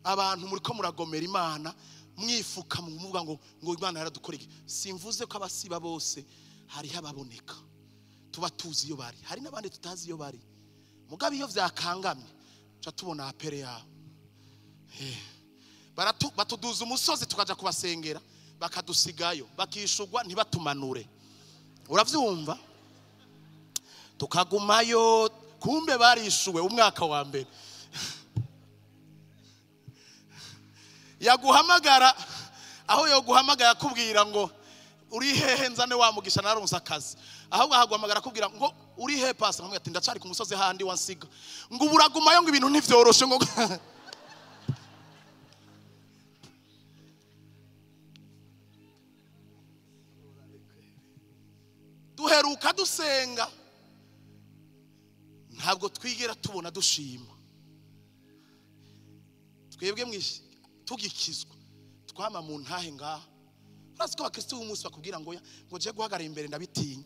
Abantu muri ko muragomera Imana mwifuka muvuga ngo ngo Imana yaradukoreye. Simvuze ko abasiba bose, hariho ababoneka tuba tuzi iyo bari, hari n'abandi tutazi iyo bari. Mugabe iyo vyakangamye ca tubona apere yabo. Batuduza umusozi tukaja kubasengera, bakadusigayo, bakishugwa ntibatumanure. Uravyumva? Tukagumayo, kumbe barishuwe umwaka wa mbere. Yaguhamagara aho yoguhamagara akubwira ngo uri hehe nzane wa mugisha naronse akazi. Ahubwo ahaguhamagara akubwira ngo uri he pastor, nkamwe ati ndacari ku musozi handi wansiga. Ngo uburagumayo ngo ibintu ntivyoroshe ngo duheruka dusenga ntabwo twigera tubona dushima. Twebwe tugikizwa twama mu ntahe ngaha. Urazi ko abakristo b'umunsi bakubwira ngo ngo je guhagarara imbere ndabitinya.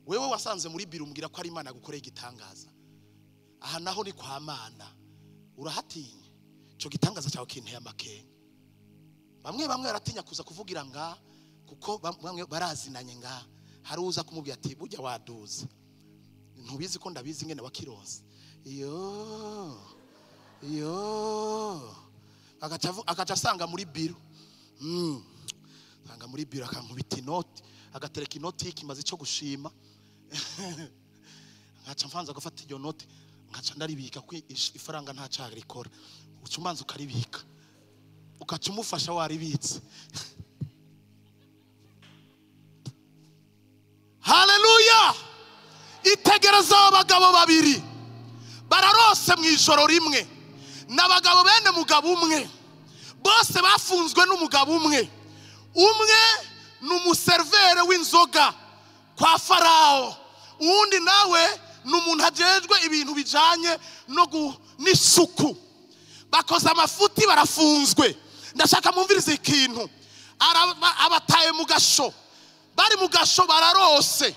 Wewe wasanze muri biro umbwira ko ari Imana yagukoreye igitangaza. Aha naho ni kwa Mana, urahatinya. Ico gitangaza cyawe kinteye amakenga. Bamwe bamwe baratinya kuza kuvugira nga kuko bamwe barazinanye nga. Hari uza kumubwira ati burya waduze, ntubizi ko ndabizi ngene wakironse. Iyo iyo agaca asanga muri biro, asanga muri biro akankubita inoti, agatereka inoti y'ikimazi cyo gushima. Nkaca mfanza gufata iyo noti nkaca ndaribika kuko ifaranga nta cyaha rikora. Uca umanza ukaribika, ukaca umufasha waribitse. Haleluya! Itegereza abagabo babiri bararose mu ijoro rimwe, n'abagabo bene mugabo umwe, bose bafunzwe n'umugabo umwe. Umwe ni umuservere w'inzoga kwa Farao, uwundi nawe ni umuntu ajejwe ibintu bijanye no n'isuku. Bakoze amafuti barafunzwe. Ndashaka mumvirize ikintu. Abataye mu gasho, bari mu gasho bararose,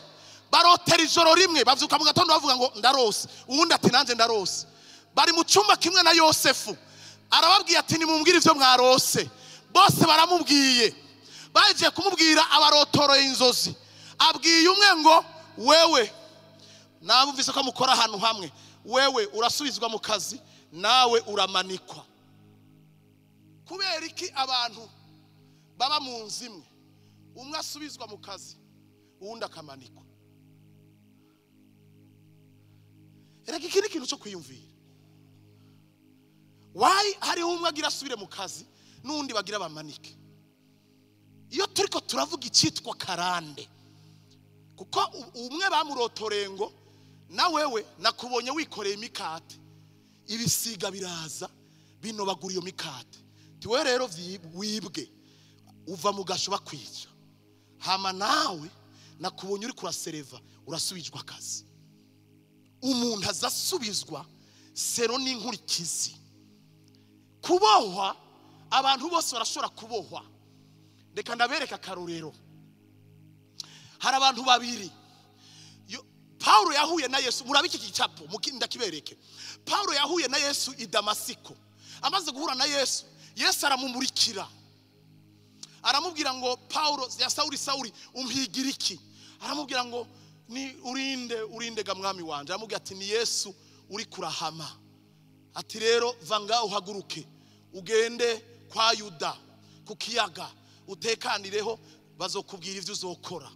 barotera ijoro rimwe, bavyuka mu gatondo bavuga ngo ndarose, uwundi ati nanje ndarose. Bari mu cyumba kimwe na Yosefu. Arababwiye ati nimumbwire ivyo mwarose. Bose baramubwiye. Baje kumubwira abarotoroye inzozi. Abwiye umwe ngo wewe nabumvise ko mukora ahantu hamwe, wewe urasubizwa mu kazi, nawe uramanikwa. Kubera iki abantu baba mu nzu imwe, umwe asubizwa mu kazi uwundi akamanikwa? Erega iki ni ikintu cyo kwiyumvira. Why hariho umwe agira asubire mu kazi n'undi bagira bamanike? Iyo turiko turavuga icitwa karande, kuko umwe bamurotoreye ngo na wewe nakubonye wikoreye imikate, ibisiga biraza binobagura iyo mikate, tiwe rero wibwe uva mu gasho bakwica, hama nawe nakubonye uri kurasereva urasubijwa akazi. Umuntu azasubizwa sero n'inkurikizi. Kubohwa, abantu bose barashobora kubohwa. Reka ndabereka akarorero. Hari abantu babiri. Paulo yahuye na Yesu, murabiki gicapo ndakibereke. Paulo yahuye na Yesu i Damasiko. Amaze guhura na Yesu, Yesu aramumurikira. Aramubwira ngo Paulo ya Sauli, Sauli umpigira iki? Aramubwira ngo ni urinde, urinde ga mwami wanje. Aramubwira ati ni Yesu uri kurahama. Ati rero vanga uhaguruke ugende kwa Yuda ku kiyaga utekanireho, bazokubwira ivyo uzokora.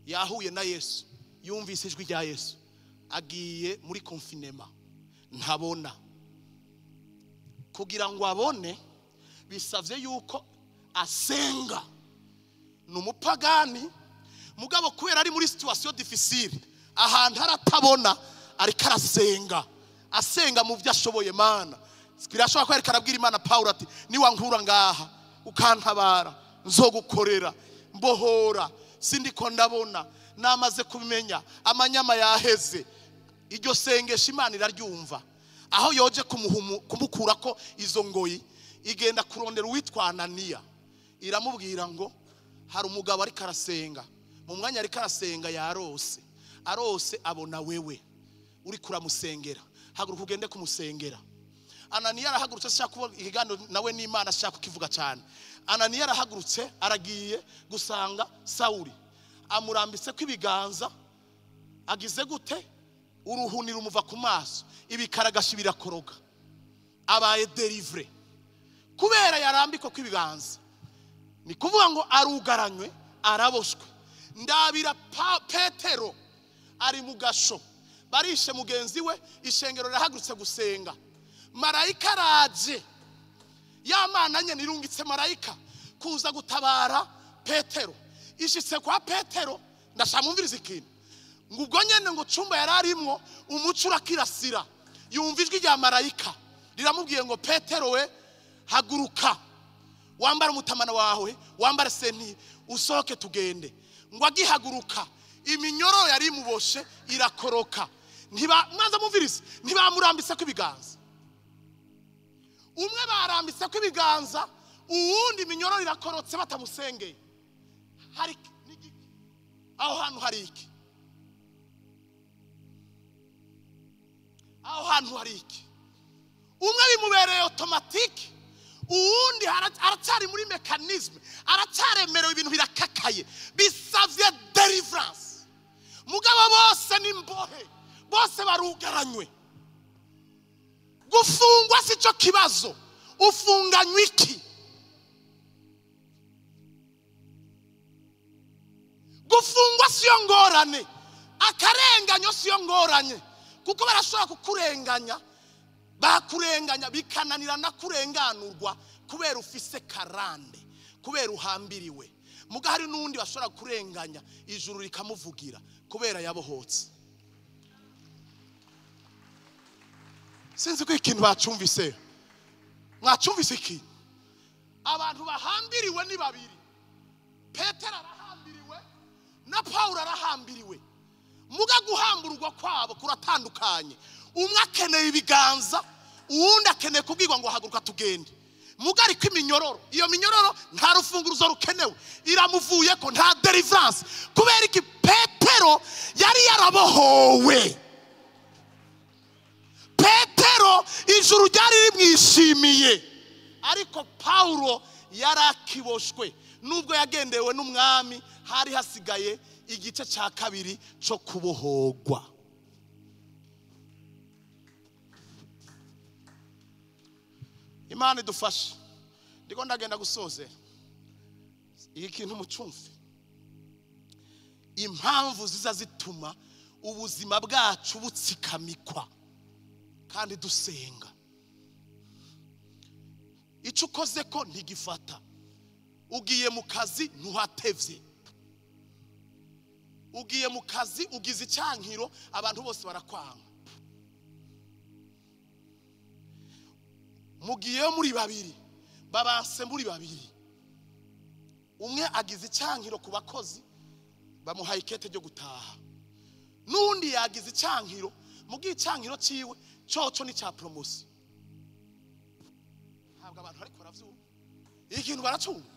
Yahuye na Yesu, yumvise ijwi rya Yesu, agiye muri confinement ntabona. Kugira ngo abone bisavye yuko asenga. Ni umupagani mugabo kubera ari muri situation difficile, ahantu aratabona, ariko arasenga, asenga mu byo ashoboye. Mana birashobora ko ariko arabwira Imana Paulo ati niwankura ngaha ukantabara nzogukorera, mbohora, sindiko ndabona, namaze kubimenya, amanyama yaheze. Iryo sengesho Imana iraryumva. Aho yoje kumukura ko izo ngoyi, igenda kurondera uwitwa Ananiya, iramubwira ngo hari umugabo ariko arasenga. Mu mwanya ariko arasenga yarose, arose abona wewe uri kuramusengera, haguruka ugende kumusengera. Ananiya arahagurutse, ashaka kuvuga ikiganiro nawe n'Imana, ashaka kukivuga cyane. Ananiya arahagurutse aragiye gusanga Sauli, amurambitse ko ibiganza, agize gute? Uruhunira umuva ku maso, ibikaragashi birakoroga, abaye delivré kubera yarambikwa ko ibiganza. Ni kuvuga ngo arugaranywe, araboshwe. Ndabira Petero ari mu gasho, barishe mugenzi we, ishengero rirahagurutse gusenga. Marayika araje Ya Mana nyene irungitse marayika kuza gutabara Petero. Ishitse kwa Petero, ndashamumviriza ikintu. Ngo ubwo nyene ngo cumba yararimwo umuco urakirasira, yumva ijwi rya marayika riramubwiye ngo Petero we, haguruka, wambare umutamana wawe, wambare senti, usohoke tugende. Ngo agihaguruka iminyororo yari imuboshe irakoroka. Ntiba mwanza mumvirize, ntibamurambise ko ibiganza. Umwe barambise ko ibiganza, uwundi iminyororo irakorotse batamusengeye. Hari n'igiki aho hantu? Hari iki aho hantu? Hari iki? Umwe bimubereye automatique, uwundi aracyari muri mécanisme, aracyaremerewe, ibintu birakakaye, bisavye deliverance. Mugabo bose ni mbohe, bose barugaranywe. Gufungwa si cyo kibazo, ufunganywe iki? Gufungwa siyo ngorane, akarenganyo siyo ngorane, kuko barashobora kukurenganya, bakurenganya bikananira na kurenganurwa kubera ufise karande, kubera uhambiriwe. Muga hari n'undi bashobora kurenganya ijuru rikamuvugira kubera yabohotse. Sinzi ko ikintu bacumvise. Mwacumvise iki? Abantu bahambiriwe ni babiri. Petero arahambiriwe na Paulo arahambiriwe. Muga guhamburwa kwabo kuratandukanye. Umwe akeneye ibiganza, uwundi akeneye kubwirwa ngo haguruka tugende. Muga ariko iminyororo, iyo minyororo nta rufunguruzo rukenewe, iramuvuye ko nta deliverance. Kubera iki? Petero yari yarabohowe. Petero ijuru ryari rimwishimiye, ariko Paulo yarakiboshwe. Nubwo yagendewe n'umwami, hari hasigaye igice cya kabiri cyo kubohogwa. Imana idufashe. Ndiko ndagenda gusozera iki kintu mucumve. Impamvu ziza zituma ubuzima bwacu butsikamikwa kandi dusenga, icyo ukoze ko ntigifata. Ugiye mu kazi ntuhatevye, ugiye mu kazi ugize icyankiro, abantu bose barakwanga. Mugiyeyo muri babiri, babanse muri babiri, umwe agize icyankiro ku bakozi bamuhaye ikete ryo gutaha, n'undi yagize icyankiro, mugiye icyankiro ciwe coco ni cya promotion. Ntabwo abantu ariko baravyumva ikintu, baracunga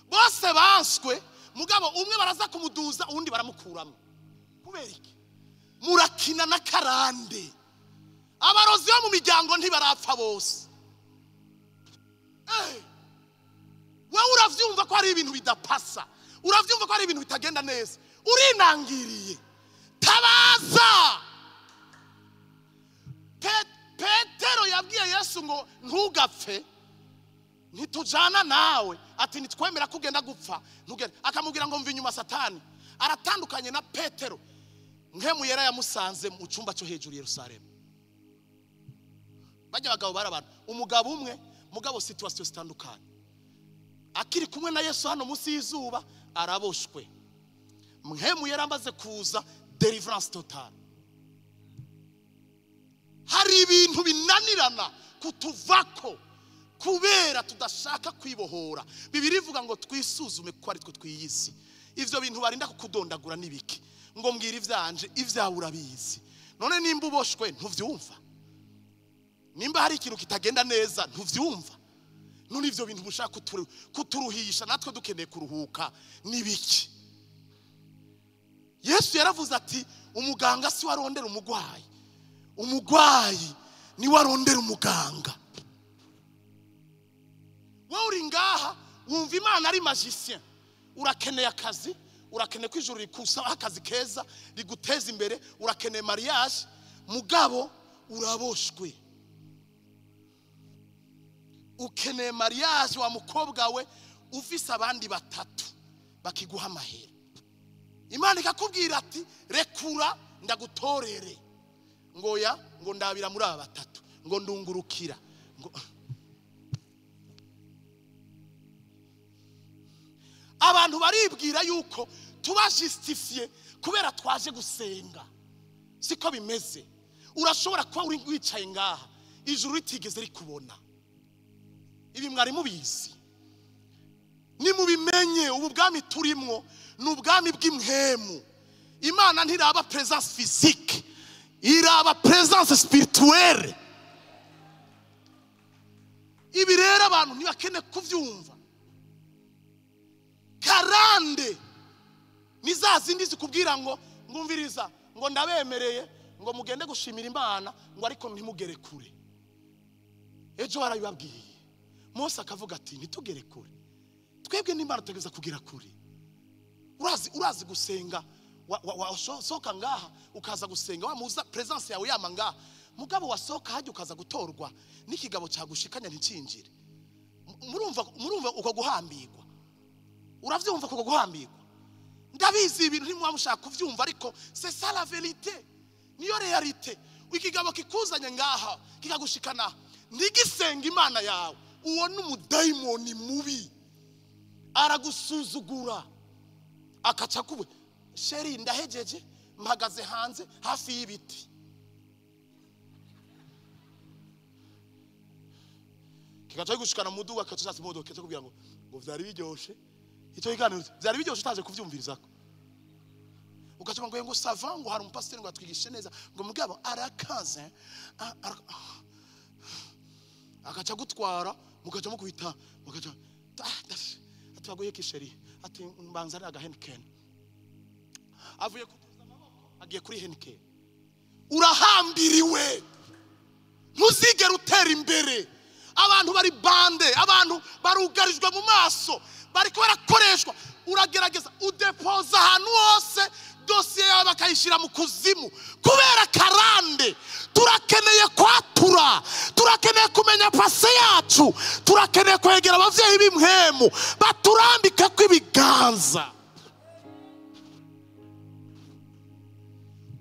bose banswe. Mugabo umwe baraza kumuduza, uwundi baramukuramo. Kubera iki? Murakina na karande. Abarozi bo mu miryango ntibarapfa bose. Wewe uravyumva ko hari ibintu bidapasa, uravyumva ko hari ibintu bitagenda neza, urinangiriye. Tabaza. Petero yabwiye Yesu ngo ntugapfe, ntitujana nawe, ati nitwemera kugenda gupfa, ntugende. Akamubwira ngo mva inyuma Satani. Aratandukanye na Petero. Nkemu yera yamusanze mu cyumba cyo hejuru Yerusalemu. Bajya abagabo bari abantu, umugabo umwe, mugabo situation zitandukanye. Akiri kumwe na Yesu hano munsi y'izuba araboshwe. Nkemu yera amaze kuza, deliverance totale. Hari ibintu binanirana kutuvako kubera tudashaka kwibohora. Bibiri ivuga ngo twisuzume ko ari twe twiyizi. Ivyo bintu barinda kukudondagura nibiki? Ngo mbwira ivyanje, ivyawe urabizi. None nimba uboshwe ntuvyumva? Nimba hari ikintu kitagenda neza ntuvyumva? None ivyo bintu mushaka kuturuhisha natwe dukeneye kuruhuka nibiki? Yesu yaravuze ati umuganga si warondera umugwayi, umugwayi ni warondera umuganga. Wowe uri ngaha wumva Imana ari magicien, urakeneye akazi, urakeneye ko ijuru rikusaba akazi keza riguteza imbere, urakeneye mariage, mugabo uraboshwe. Ukeneye mariage wa mukobwa we ufise abandi batatu bakiguha amahera. Imana ikakubwira ati rekura ndagutorere. Ngo ya, ngo ndabira muri aba batatu, ngo ndungurukira. Ngo Abantu baribwira yuko tuba justifié kubera twaje gusenga. Siko bimeze. Urashobora kuba uri wicaye ngaha ijuru ritigeze rikubona. Ibi mwari mubizi. Nimubimenye ubu bwami turimwo ni ubwami bw'impwemu. Imana ntiraba présence physique, iraba présence spirituelle. Ibi rero abantu ntibakene kuvyumva. Karande ni za zindi zikubwira ngo ngumviriza ngo ndabemereye ngo mugende gushimira Imana ngo ariko ntimugere kure. Ejo barabibabwiye. Mose akavuga ati ntitugere kure. Twebwe n'Imana tugeza kugera kure. Urazi gusenga wasohoka ngaha ukaza gusenga wamuza presence yawe yama ngaha, mugabo wasohoka hajya ukaza gutorwa n'ikigabo cyagushikanya nticinjire. Murumva uko guhambirwa. Uravyumva uko guhambirwa. Ndabizi ibintu ntimwa mushaka kuvyumva, ariko c'est ça la vérité. Niyo réalité. Ikigabo kikuzanye ngaha kikagushikana ntigisenga Imana yawe, uwo n'umudayimoni mubi aragusuzugura akaca kuwe. Sheri ndahejeje mpagaze hanze hafi y'ibiti. Kikaca gushikana muduga akaca imodoka cyo kubwira ngo vyari biryoshe. Icyo kiganiro vyari biryoshe utaje kuvyumvirizako. Ukaca ngo savant ngo hari umupasiteri ngo atwigishe neza ngo mugabo arakaze akaca gutwara mukaca mukubita mukaca ati kisheri ati mbanza ari agahenikeni avuye kutuza amaboko agiye kuri henikeni. Urahambiriwe, ntuzigere utera imbere. Abantu bari bande, abantu barugarijwe mu maso, bariko barakoreshwa. Uragerageza udepoza ahantu hose dosiye yawe bakayishyira mu kuzimu kubera karande. Turakeneye kwatura, turakeneye kumenya pase yacu, turakeneye kwegera abavyeyi b'impwemu baturambike kw'ibiganza.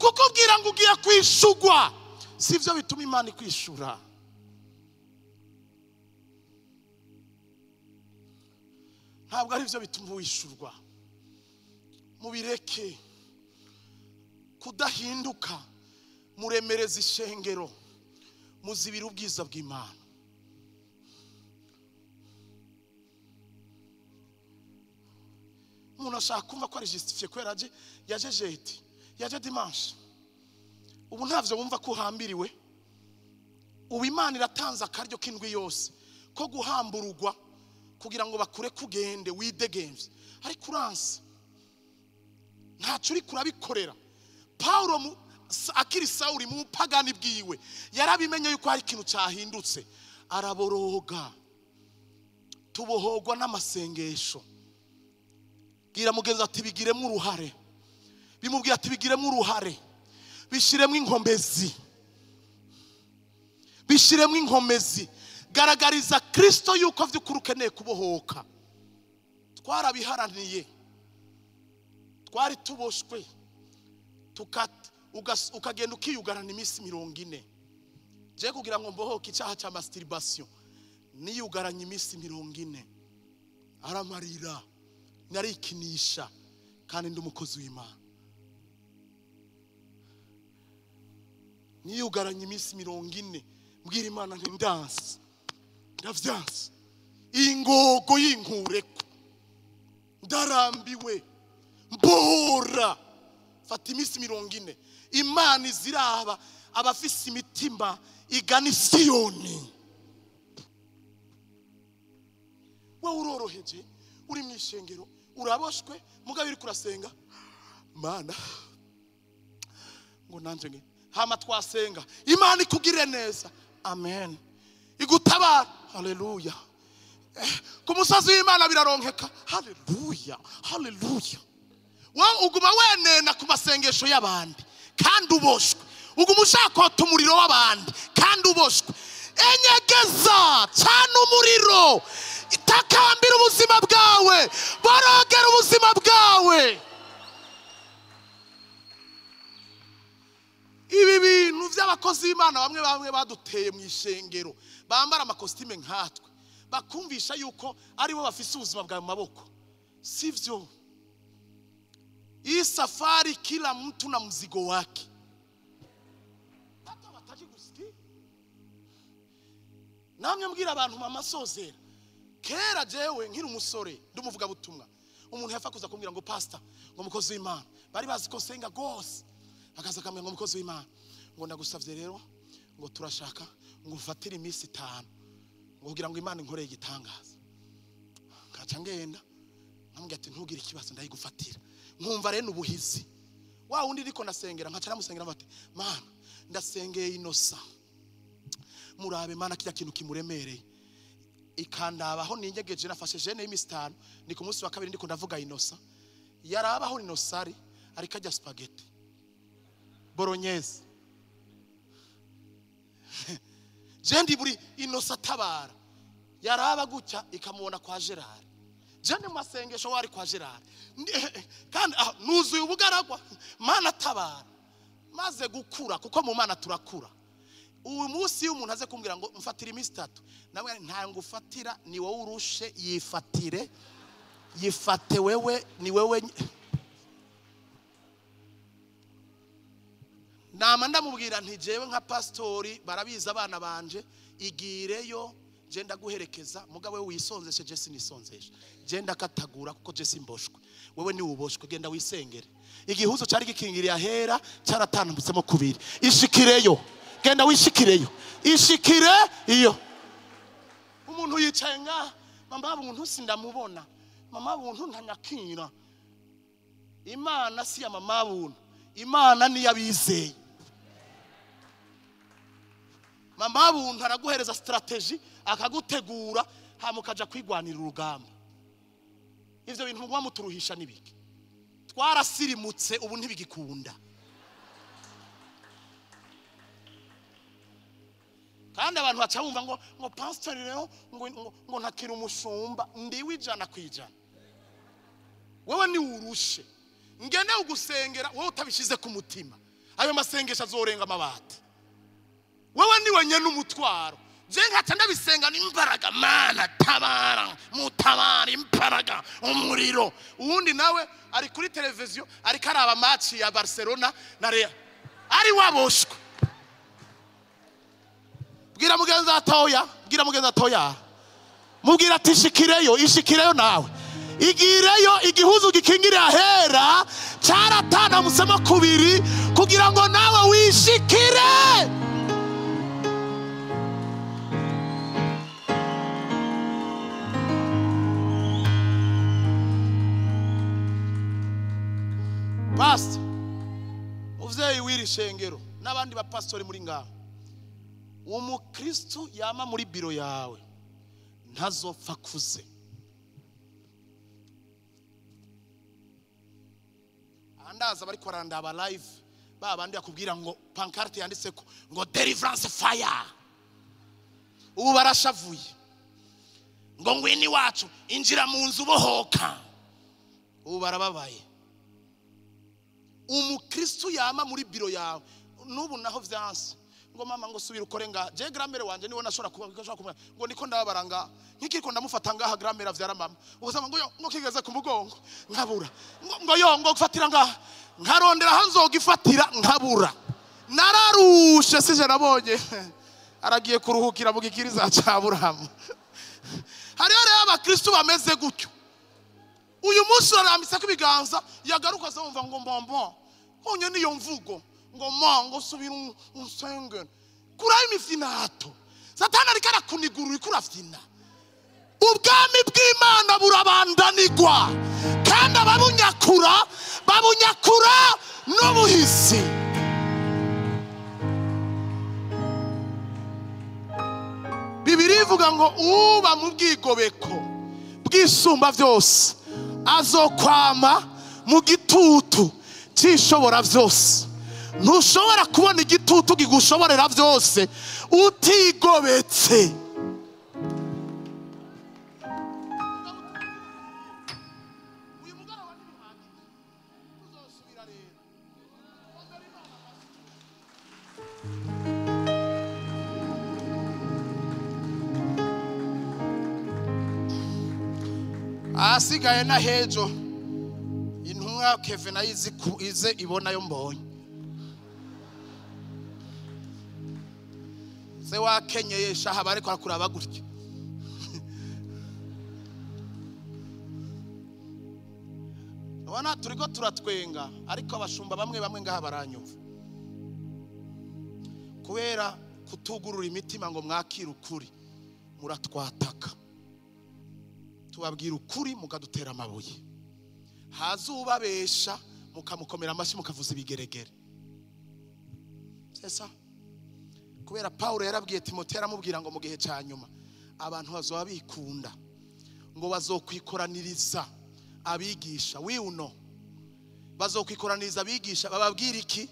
Kukubwira ngo ugiye kwishugwa sivyo bituma Imana ikwishura. Ntabwo ari byo bituma wishurwa. Mubireke kudahinduka, muremereza ishengero, muzibira ubwiza bw'Imana. Umuntu ashaka kumva ko ari justifié kubera yaje jeudi, yaje dimanche. Ubu ntavyo wumva ko uhambiriwe. Ubu Imana iratanze akaryo k'indwi yose ko guhamburugwa kugira ngo bakure kugende widegemvye, ariko uranse ntaco uri kurabikorera. Paulo akiri Sawuli mu pagani bwiwe yarabimenye yuko hari ikintu cyahindutse, araboroga. Tubohogwa n'amasengesho. Bwira mugenzi ati bigiremo uruhare. Bimubwira ati bigiremo uruhare, bishiremo inkomezi, bishiremo inkomezi. Garagariza Kristo yuko vy'ukuri ukeneye kubohoka. Twarabiharaniye, twari tuboshwe, ukagenda ukiyugarana iminsi 40. Je kugira ngo mbohoke icyaha cya masturbation niyugaranye iminsi 40. Aramarira, narikinisha kandi ndi umukozi w'Imana. Niyugaranye iminsi 40 mbwira Imana nti ndanse, ndavyanse, ingogo y'inkureko, ndarambiwe, mbora. Fata iminsi 40. Imana iziraba abafise imitima igana Isiyoni. Wowe uroroheje uri mu ishengero uraboshwe, mugabo uri kurasenga Mana ngo nanje nge hama twasenga Imana ikugirire neza, amen, igutabara, haleluya. Ku musozi w'Imana biraronkeka, haleluya, haleluya. Wowe uguma wenena ku masengesho y'abandi kandi uboshwe, uguma ushaka umuriro w'abandi kandi uboshwe. Enyegeza cana umuriro, itakambira ubuzima bwawe, borogera ubuzima bwawe. Ibi bintu by'abakozi b'Imana bamwe bamwe baduteye mu ishengero, bambara amakositime nkatwe, bakumvisha yuko aribo bafise ubuzima bwawe mu maboko. Sivyo. Hii safari kila mtu na mzigo wake. Hata wataki kusikia. Namye mbwira abantu mama sozera. Kera jewe nkiri umusore ndumuvuga butumwa. Umuntu yafa kuza kumbwira ngo pastor, ngo mukozi w'Imana. Bari bazi ko senga gose. Akaza akambwira ngo mukozi w'Imana, ngo ndagusavye rero ngo turashaka ngo ufatire iminsi 5 ngo kugira ngo Imana inkoreye igitangaza. Nkaca ngenda nkamubwira ati ntugire ikibazo ndayigufatira. Nkumva rero ubuhizi. Wa wundi ndiko ndasengera nkaca namusengera bati Mana ndasengeye inosa. Murabe Mana kirya kintu kimuremereye. Ikandabaho ninyegeje nafashe jene y'imisi 5 ni ku munsi wa kabiri ndiko ndavuga inosa. Yarabaho inosari ariko ajya spaghetti bolognese. Jendi buri inosa tabara. Yaraba gutya ikamubona kwa Gerard. Jende mu masengesho wari kwa Gerard. Kandi nuzuye ubugaragwa Mana tabara. Maze gukura kuko mu Mana turakura. Uyu munsi umuntu aze kumbwira ngo mfatira iminsi 3 nawe nta ngufatira ni wowe urushe yifatire yifate wewe ni wewe. Nama ndamubwira nti jewe nka pastori barabiza abana banje igireyo je ndaguherekeza mugabo wewe wisonzeshe je sinisonzeshe je ndakatagura kuko je simboshwe wewe ni uboshwe genda wisengere. Igihuzo cyari gikingiriye ahera cyaratambitsemo kubiri ishikireyo genda wishikireyo ishikire iyo. Umuntu yicaye nga mama buntu sindamubona mama buntu ntanyakira. Imana si ya mama buntu, Imana ni yabizeye. Mama buntu araguhereza strategy akagutegura hamukaja kwigwanira urugamba. Ivyo bintu mugwa muturuhisha nibiki. Twarasirimutse ubu ntibigikunda. Kandi abantu baca bumva ngo ngo pastor rero ngo ngo ntakira umushumba ndiwe 100%. Wewe ni urushe. Ngene ugusengera wowe utabishize ku mutima. Ayo masengesho azorenga amabati. Wewe ni wenye n'umutwaro. Je nkaca ndabisenga n'imbaraga Mana tabara mutabara imbaraga umuriro. Uwundi nawe ari kuri televiziyo ariko araba match ya Barcelona na Real. Ari waboshwe. Bwira mugenzi atoya, bwira mugenzi atoya. Mubwira ati ishikireyo, ishikireyo nawe. Igireyo igihuzu gikingiriye ahera cyaratana musema kubiri kugira ngo nawe wishikire. Pastor, muvyeyi w'iri shengero n'abandi bapastori muri ngaho. Umukristo yama muri biro yawe ntazopfa kuze. Andaza bari kwarandaba live babandi akubwira ngo pancarte yanditse ko ngo deliverance fire. Ubu barashavuye ngo ngwini wacu injira mu nzu bohoka. Ubu barababaye. Umukristo yama muri biro yawe nubu naho vyanse ngo mama ngo subira ukore nga je gramere wanje niwe nashobora kuba ngo niko ndabaranga nkikiriko ndamufata ngaha gramere avyara mama ubusama ngo yo ngo kigeze ku mugongo nkabura ngo yo ngo gufatira ngaha nkarondera hanzogifatira nkabura nararushe sije nabonye aragiye kuruhukira mu gikiriza ca Aburahamu. Hariho rero abakristo bameze gutyo. Uyu munsi urarambitse ko ibiganza yagaruka azumva ngo mbombo konye niyo mvugo ngo mango subira unsengere kurayo imifinato. Satani ariko arakunigura uriko urafyina. Ubwami bw'Imana burabandanigwa kandi ababunyakura babunyakura n'ubuhisi. Bibiri ivuga ngo uba mu bwigobeko bwisumba byose azokwama mu gitutu cyishobora byose. Ntushobora kubona igitutu kigushoborera byose utigobetse. Uyu mugoroba ntibihagije tuzosubira rero. Ahasigaye na hejo intumwa Kevin ayizi ize ibona yo mbonye. Se wakenyeye shaha bariko akuraba gutya. Wana turiko turatwenga ariko abashumba bamwe bamwe ngaha baranyumva. Kubera kutugurura imitima ngo mwakire ukuri muratwataka. Tubabwira ukuri mukadutera amabuye. Hazubabesha mukamukomera amashi mukavuza ibigeregere. C'est ça. Kubera Paulo yarabwiye Timothée aramubwira ngo mu gihe ca nyuma abantu bazoba bikunda ngo bazokwikoraniriza abigisha wiuno bazokwikoraniriza abigisha bababwira iki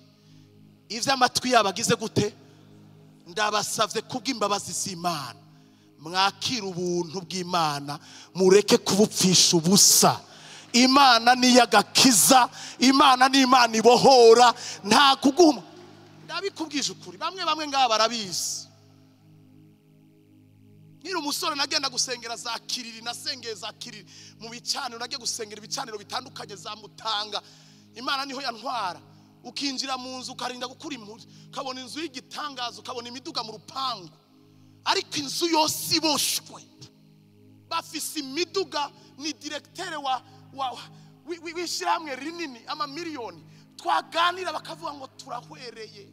ivyo amatwi yabagize gute. Ndabasavye kubw'imbabazi z'Imana mwakira ubuntu bw'Imana mureke kubupfisha ubusa. Imana ni yagakiza, Imana ni Imana ibohora, nta kuguma. Ndabikubwije ukuri bamwe bamwe ngaba barabizi. Nkiri umusore nagenda gusengera za Kiriri, nasengeye za Kiriri mu bicaniro, nagiye gusengera ibicaniro bitandukanye za Mutanga. Imana niho yantwara. Ukinjira mu nzu ukarinda gukura impuzu, ukabona inzu y'igitangazo, ukabona imiduga mu rupangu, ariko inzu yose iboshwe. Bafise imiduga, ni directeur wa w'ishyirahamwe rinini amamiliyoni. Twaganira bakavuga ngo turahwereye.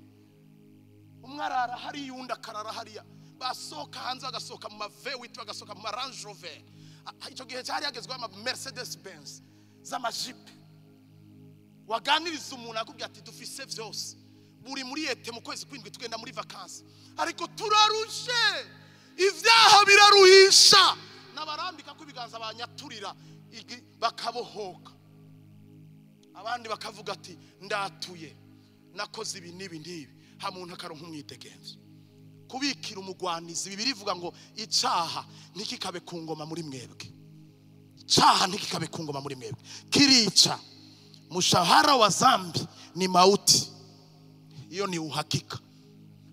Umwe arara hariya undi akarara hariya, basohoka hanze bagasohoka mu ma V8, bagasohoka mu ma Range Rover. Icyo gihe cyari hagezweho ama Mercedes Benz z'amajipe. Waganiriza umuntu akubwira ati dufise vyose, buri muri ete mu kwezi kwindwi tugenda muri vacances, ariko turarushe, ivyaha biraruhisha. Nabarambika ko ibiganza banyaturira bakabohoka. Abandi bakavuga ati ndatuye nakoze ibi n'ibi n'ibi. Ha muntu akaronka umwidegenzo. Kubikira umugwanizi, Bibiliya ivuga ngo icaha ntikikabe ku ngoma muri mwebwe. Icaha ntikikabe ku ngoma muri mwebwe, kirica. Mshahara wa zambi ni mauti. Iyo ni uhakika.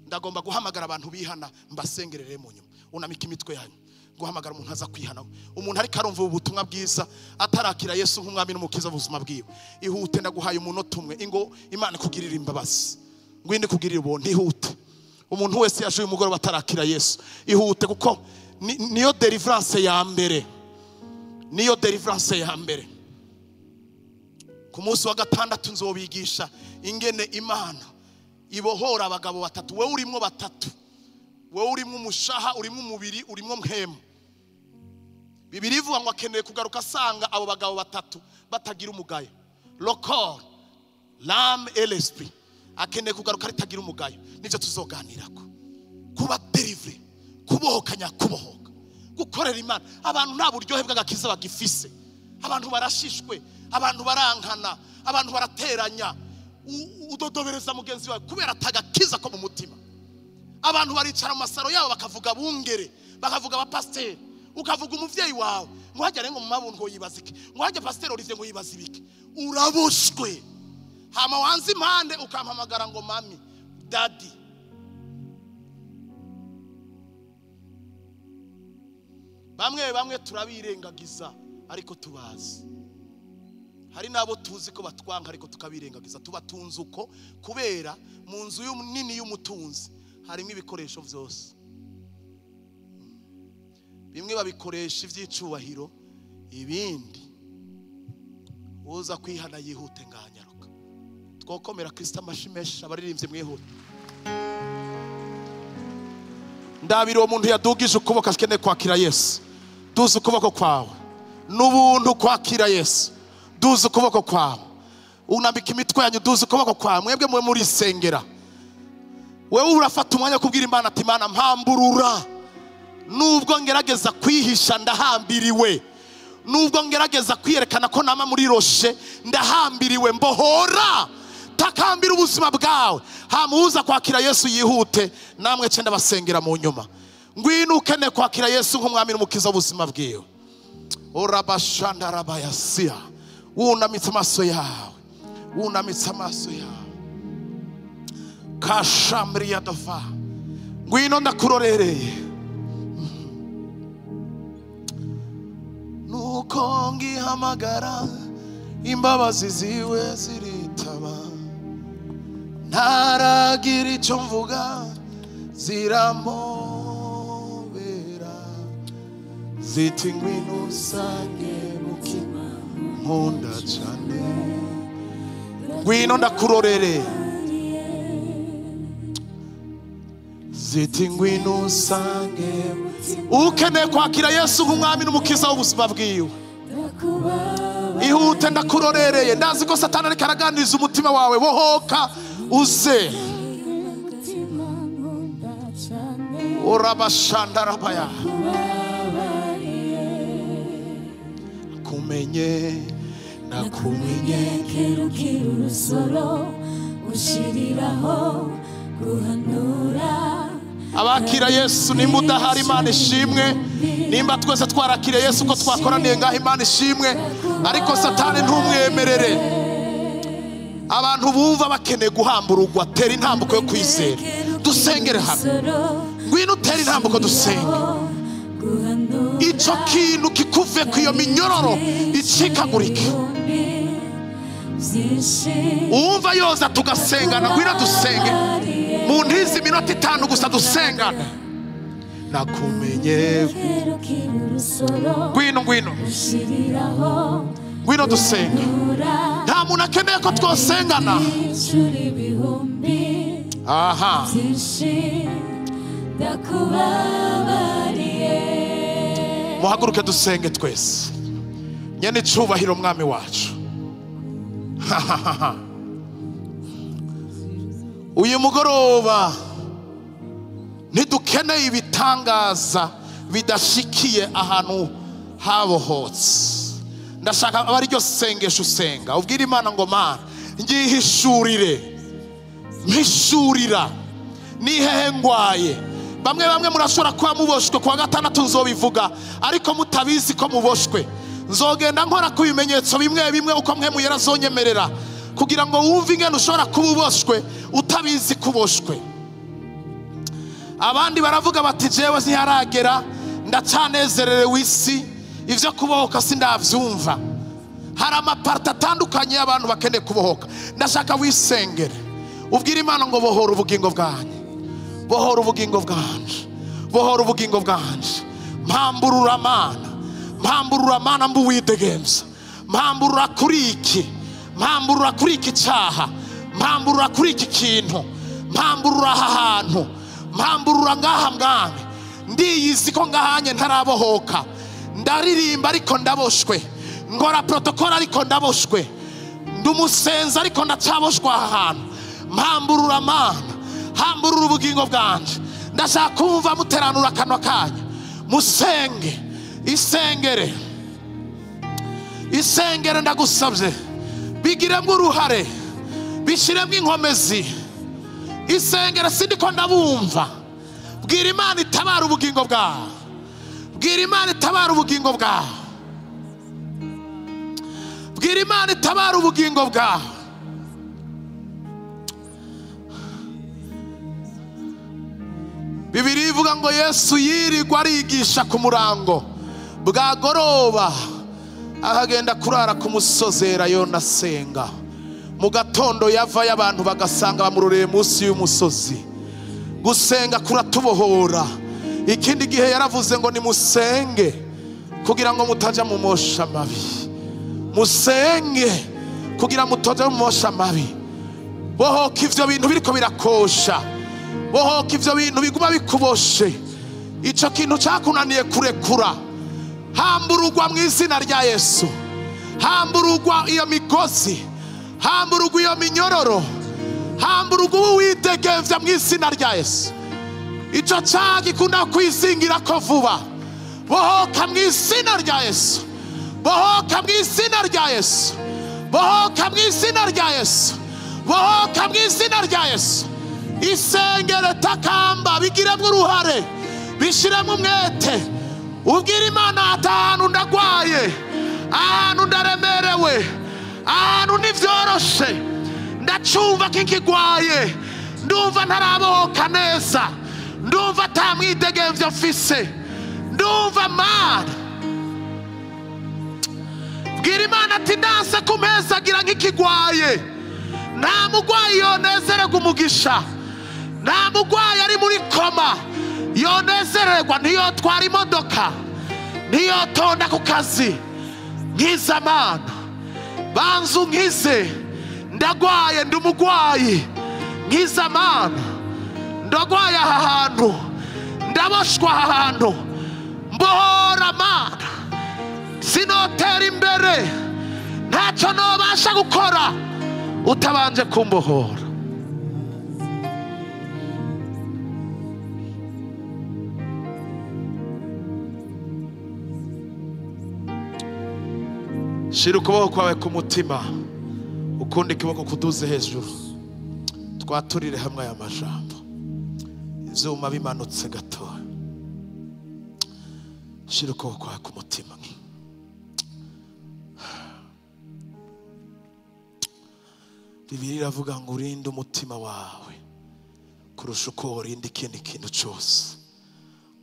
Ndagomba guhamagara abantu bihana mbasengerere mu nyuma. Unamika imitwe yanyu. Guhamagara umuntu aza kwihana. Umuntu ariko arumva ubutumwa bwiza atarakira Yesu nk'umwami n'umukiza w'ubuzima bwiwe. Ihute, ndaguhaye umunota umwe ingo Imana ikugirira imbabazi. Ngwinde kugirira ubuntu, ihute. Umuntu wese yaje uyu mugoroba atarakira Yesu, ihute, kuko niyo deliverance ya mbere. Niyo deliverance ya mbere. Ku munsi wa gatandatu nzobigisha ingene Imana ibohora abagabo batatu. Wewe urimo batatu, wewe urimo umushaha, urimo umubiri, urimo mpemu. Bibiliya ivuga ngo akeneye kugaruka asanga abo bagabo batatu batagira umugayo. Le corps, l'âme et l'esprit. Akeneye kugaruka ritagira umugayo. Nivyo tuzoganirako. Kuba delivery, kubohoka nyakubohoka, gukorera Imana. Abantu nta buryohe bw'agakiza bagifise. Abantu barashishwe, abantu barankana, abantu barateranya. Udodobereza mugenzi wawe kubera atagakiza ko mu mutima. Abantu baricara mu masaro yabo bakavuga bungere, bakavuga abapasiteri, ukavuga umuvyeyi wawe ngo hajya ngo mu mabuntu ngo yibaze iki, ngo hajya pasiteri Olivier ngo yibaze ibiki. Urabushwe. Hama wanze impande ukampamagara ngo mami, daddy. Bamwe bamwe turabirengagiza ariko tubazi. Hari nabo tuzi ko batwanka ariko tukabirengagiza, tubatunze uko kubera mu nzu nini y'umutunzi harimo ibikoresho vyose. Bimwe babikoresha ivyicubahiro, ibindi uza kwihana yihute nganyaruka. Twokomera Kristo amashimesha abaririmbye mwihute. Ndabira uwo muntu yadugije ukuboko akeneye kwakira Yesu. Duza ukuboko kwawe n'ubuntu kwakira Yesu. Duza ukuboko kwawe, unambika imitwe yanyu, duza ukuboko kwawe. Mwebwe mwe murisengera. Wewe urafata umwanya kubwira Imana ati Imana mpamburura. Nubwo ngerageza kwihisha ndahambiriwe. Nubwo ngerageza kwiyerekana ko nama muri roshe ndahambiriwe, mbohora. Takambira ubuzima bwawe. Hamuza kwakira Yesu yihute, namwe cenda basengera mu nyuma. Ngwino ukene kwakira Yesu nk'umwami n'umukiza w'ubuzima bwiwe. Orabashanda rabayasia. Wunamitse amaso yawe, wunamitse amaso yawe. Kashamriya dova. Ngwino ndakurorereye. Kuko ngihamagara imbabazi ziwe ziritaba, ntaragira icyo mvuga ziramobera, ziti ngwino usange mutima nkunda cyane, ngwino ndakurorere, ziti ngwino usange. Ukeneye kwakira Yesu nk'umwami n'umukiza w'ubuzima bwiwe, ihute ndakurorereye. Ndazi ko Satani ariko araganiriza umutima wawe, bohoka uze. Urabashandarabaya kumenye nakumenye kerukira urusoro ushiriraho guhanura. Abakira Yesu nimba udahari Imana ishimwe, nimba twese twarakiriye Yesu ko twakoraniye ngaho Imana ishimwe, ariko Satani ntumwemerere. Abantu bumva bakeneye guhambururwa, tera intambuko yo kwizera, dusengere hamwe. Ngwino utere intambuko dusenge, icyo kintu kikuve ku iyo minyororo icikagurike. Uwumva yoza tugasengana, ngwino dusenge mu ntizi iminota 5 gusa dusengana. Nakumenye, ngwino ngwino ngwino dusenge. Nta muntu akeneye ko twosengana. Aha, muhaguruke dusenge twese. Nyene icubahiro mwami wacu. Uyu mugoroba ntidukeneye ibitangaza bidashikiye ahantu habohotse. Ndashaka aba ariryo sengesho usenga, ubwira Imana ngo Mana ngihishurire, mpishurira nihehe ngwaye. Bamwe bamwe murashobora kuba muboshwe, kuwa gatandatu nzobivuga, ariko mutabizi ko muboshwe. Nzogenda nkora ku bimenyetso bimwe bimwe uko mwe muyerazonyemerera, kugira ngo wumve ingene ushobora kuba uboshwe utabizi kuboshwe. Abandi baravuga bati jewe ntiharagera, ndacanezerewe isi, ivyo kubohoka sindavyumva. Hari amaparti atandukanye y'abantu bakeneye kubohoka. Ndashaka wisengere, ubwire Imana ngo bohora ubugingo bwanjye, bohora ubugingo bwanje, bohora ubugingo bwanje. Mpamburura Mana, mpamburura Mana mbuwidegemza, mpamburura kuri iki, mpamburura kuri iki cyaha, mpamburura kuri iki kintu, mpamburura aha hantu, mpamburura ngaha mwami. Ndiyizi ko ngahanye ntarabohoka, ndaririmba ariko ndaboshwe, ngora protocol ariko ndaboshwe, ndumusenza ariko ndacaboshwe aha hantu. Mpamburura Mana, hamburura ubugingo bwanje. Ndashaka kumva muteranura akanwa kanyu, musenge, isengere, isengere. Ndagusabye bigiremwo uruhare, bishiremwo inkomezi. Isengere, sindiko ndabumva. Bwira Imana itabara ubugingo bwawe, bwira Imana itabara ubugingo bwawe, bwira Imana itabara ubugingo bwawe. Bibiri ivuga ngo Yesu yirirwa arigisha ku murango, bwagoroba akagenda kurara ku musozi Elayono asenga. Mu gatondo yavayo abantu bagasanga bamuroreye munsi y'umusozi. Gusenga kuratubohora. Ikindi gihe yaravuze ngo nimusenge kugira ngo mutaja mu mosha mabi, musenge kugira mutaja mu mosha mabi. Bohoka ivyo bintu biriko birakosha, bohoka ivyo bintu biguma bikuboshe. Ico kintu cyakunaniye kurekura, hamburugwa mu izina rya Yesu. Hamburugwa iyo migozi, hamburugwa iyo minyororo, hamburugwa uwidegemvya mu izina rya Yesu. Ico cyaha gikunda kwizingira ko vuba, bohoka mu izina rya Yesu, bohoka mu izina rya Yesu, bohoka mu izina rya Yesu, bohoka mu izina rya Yesu. Isengere, takamba, bigiremwo uruhare, bishiremwo umwete. Ubwira Imana ati ahantu ndagwaye, ahantu ndaremerewe, ahantu ntivyoroshe, ndacumva kinkigwaye, ndumva ntarabohoka neza, ndumva ata mwidegemvyo mfise, ndumva Mana. Bwira Imana ati ndanse kumpezagira nk'ikigwaye. Nta mugwayi yonezererwa umugisha, nta mugwayi ari muri koma yonezererwa, ntiyotwara imodoka, ntiyotonda ku kazi. Nkiza Mana, banza unkize, ndagwaye, ndi umugwayi. Nkiza Mana, ndagwaye aha hantu, ndaboshwa aha hantu, mbohora Mana, sinotera imbere, ntacyo nobasha gukora utabanje kumbohora. Shira ukuboko kwawe ku mutima, ukundi ikiboko kuduze hejuru, twaturire hamwe aya majambo. Ivyuma bimanutse gato. Shira ukuboko kwawe ku mutima. Bibiliya iravuga ngo urinde umutima wawe kurusha uko urinda ikindi kintu cyose,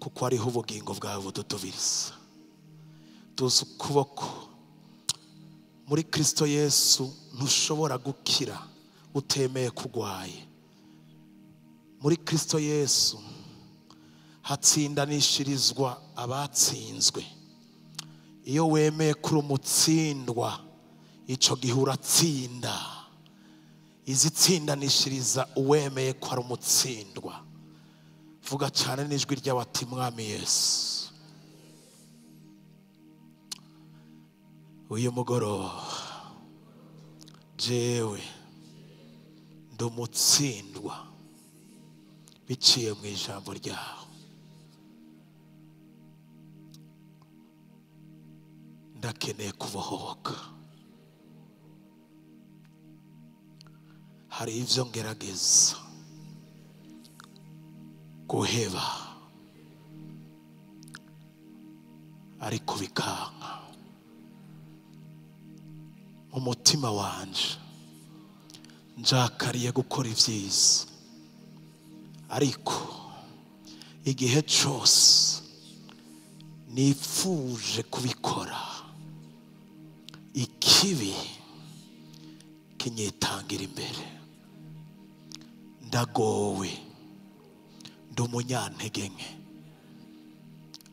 kuko ariho ubugingo bwawe bududubiriza. Tuzi ukuboko muri Kristo Yesu, ntushobora gukira utemeye kugwaye. Muri Kristo Yesu hatsindanishirizwa abatsinzwe. Iyo wemeye kuri umutsindwa, ico gihe uratsinda. Izitsindanishiriza uwemeye ko ari umutsindwa. Vuga cyane n'ijwi ry'abati, Mwami Yesu, uyu mugoroba jewe ndi umutsindwa biciye mu ijambo ryawe. Ndakeneye kubohoka. Hari ivyo ngerageza guheba ariko bikanka. Mu mutima wanje njakariye gukora ivyiza, ariko igihe cose nifuje kubikora ikibi kinyitangira imbere. Ndagowe, ndi umunyantege nke,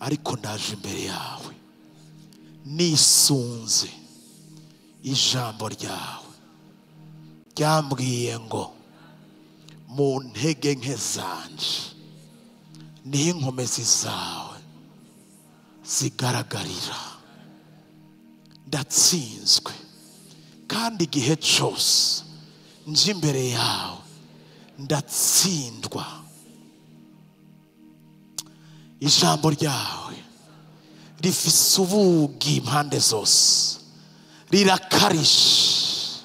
ariko ndaje imbere yawe nisunze ijambo ryawe ryambwiye ngo mu ntege nke zanje niho inkomezi zawe zigaragarira. Ndatsinzwe, kandi igihe cyose nje imbere yawe ndatsindwa. Ijambo ryawe rifise ubugi impande zose, rirakarishe,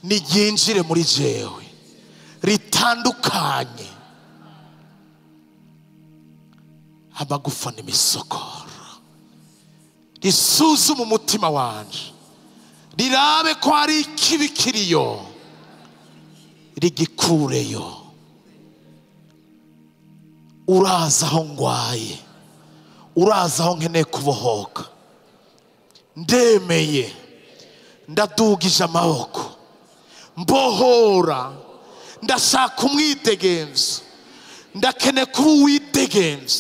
niryinjire muri jewe, ritandukanye amagufa n'imisokoro, risuzume umutima wanje, rirabe ko hari ikibi kiriyo, rigikureyo. Uraza aho ngwaye, uraza aho nkeneye kubohoka. Ndemeye, ndadugije amaboko, mbohora, ndashaka umwidegemvyo, ndakeneye kuba uwidegemvyo.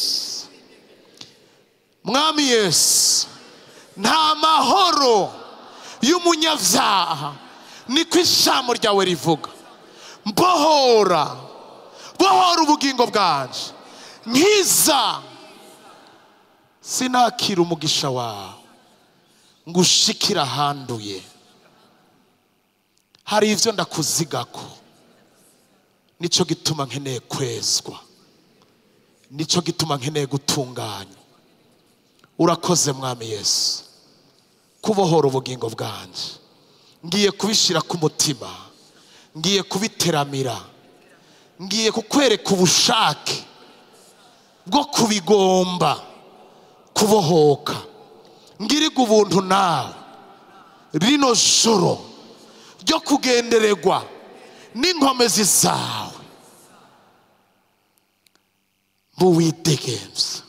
Mwami Yesu, nta mahoro y'umunyavyaha, niko ijambo ryawe rivuga. Mbohora, bohora ubugingo bwanje, nkiza, sinakira umugisha wawe ngushikira ahanduye. Hari ivyo ndakuzigako, nico gituma nkeneye kwezwa, nico gituma nkeneye gutunganywa. Urakoze Mwami Yesu kubohora ubugingo bwanje. Ngiye kubishira ku mutima, ngiye kubiteramira, ngiye kukwereka ubushake bwo kubigomba kubohoka. Ngiriga ubuntu nawe rino joro ryo kugendererwa n'inkomezi zawe, mbuwidegemvya,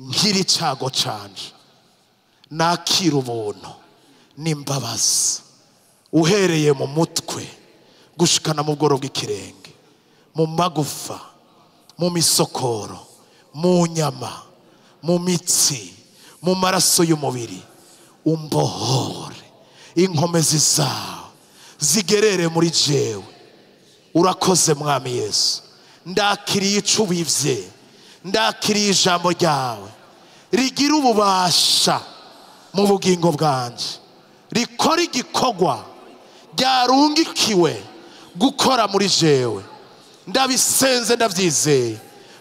ngira icago canje, nakira ubuntu, n'imbabazi, uhereye mu mutwe gushikana mu bworo bw'ikirenge, mu magufa, mu misokoro, mu nyama, mu mitsi, mu maraso y'umubiri, umbohore. Inkomezi zawe zigerere muri jewe. Urakoze Mwami Yesu, ndakiriye ico ubivye, ndakiriye ijambo ryawe rigira ububasha mu bugingo bwanje, rikora igikorwa ryarungikiwe gukora muri jewe. Ndabisenze ndabyizeye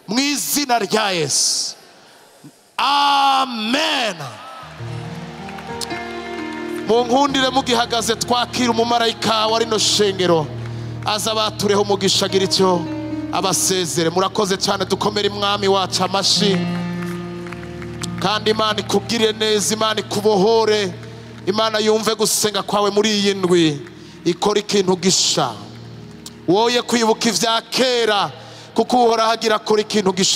mu izina rya Yesu, amen. Munkundire mugihagaze twakira umumarayika wa rino shengero, aza batureho umugisha, agira icyo abasezere. Murakoze cyane, dukomere Mwami wacu amashi. Kandi Imana ikugirire neza, Imana ikubohore, Imana yumve gusenga kwawe muri iyi ndwi, ikora ikintu gisha. Woye kwibuka ivya kera, kuko Uhoraho agira akora ikintu gisha.